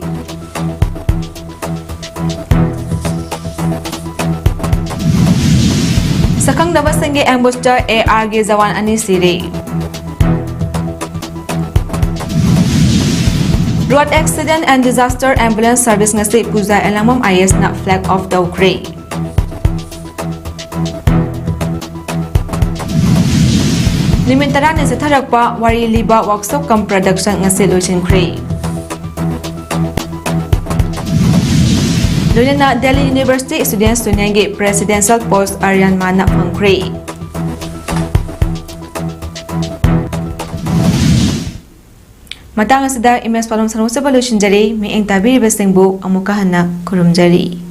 ꯁꯛꯈꯪꯗꯕꯁꯤꯡꯒꯤ ambush ꯇ A R ꯒꯤ ꯖꯋꯥꯟ ꯑꯅꯤ ꯁꯤꯔꯦ꯫ Road Accident and Disaster Ambulance Service ꯉꯁꯤ ꯄꯨꯖꯥ ꯑꯦꯂꯥꯡꯕꯝ I A S ꯅ flag off ꯇꯧꯈ꯭ꯔꯦ꯫ ꯅꯨꯃꯤꯠ ꯇꯔꯥꯅꯤ ꯆꯠꯊꯔꯛꯄ ꯋꯥꯔꯤ ꯂꯤꯕ workshop cum production ꯉꯁꯤ ꯂꯣꯏꯁꯤꯟꯈ꯭ꯔꯦ꯫ ꯂꯣꯏꯅꯅ Delhi University Students Union ꯒꯤ Presidential Post ꯑꯔꯤꯌꯥꯟ ꯃꯥꯟꯅ ꯐꯪꯈ꯭ꯔꯦ꯫ ꯃꯇꯥꯡ ꯑꯁꯤꯗ ꯏꯃꯦꯖ ꯄꯥꯎꯗꯝ ꯁꯟꯗꯣꯛꯆꯕ ꯂꯣꯏꯁꯤꯟꯖꯔꯦ꯫ ꯃꯤꯠꯌꯦꯡ ꯇꯥꯕꯤꯔꯤꯕꯁꯤꯡꯕꯨ ꯑꯃꯨꯛꯀ ꯍꯟꯅ ꯈꯨꯔꯨꯝꯖꯔꯤ꯫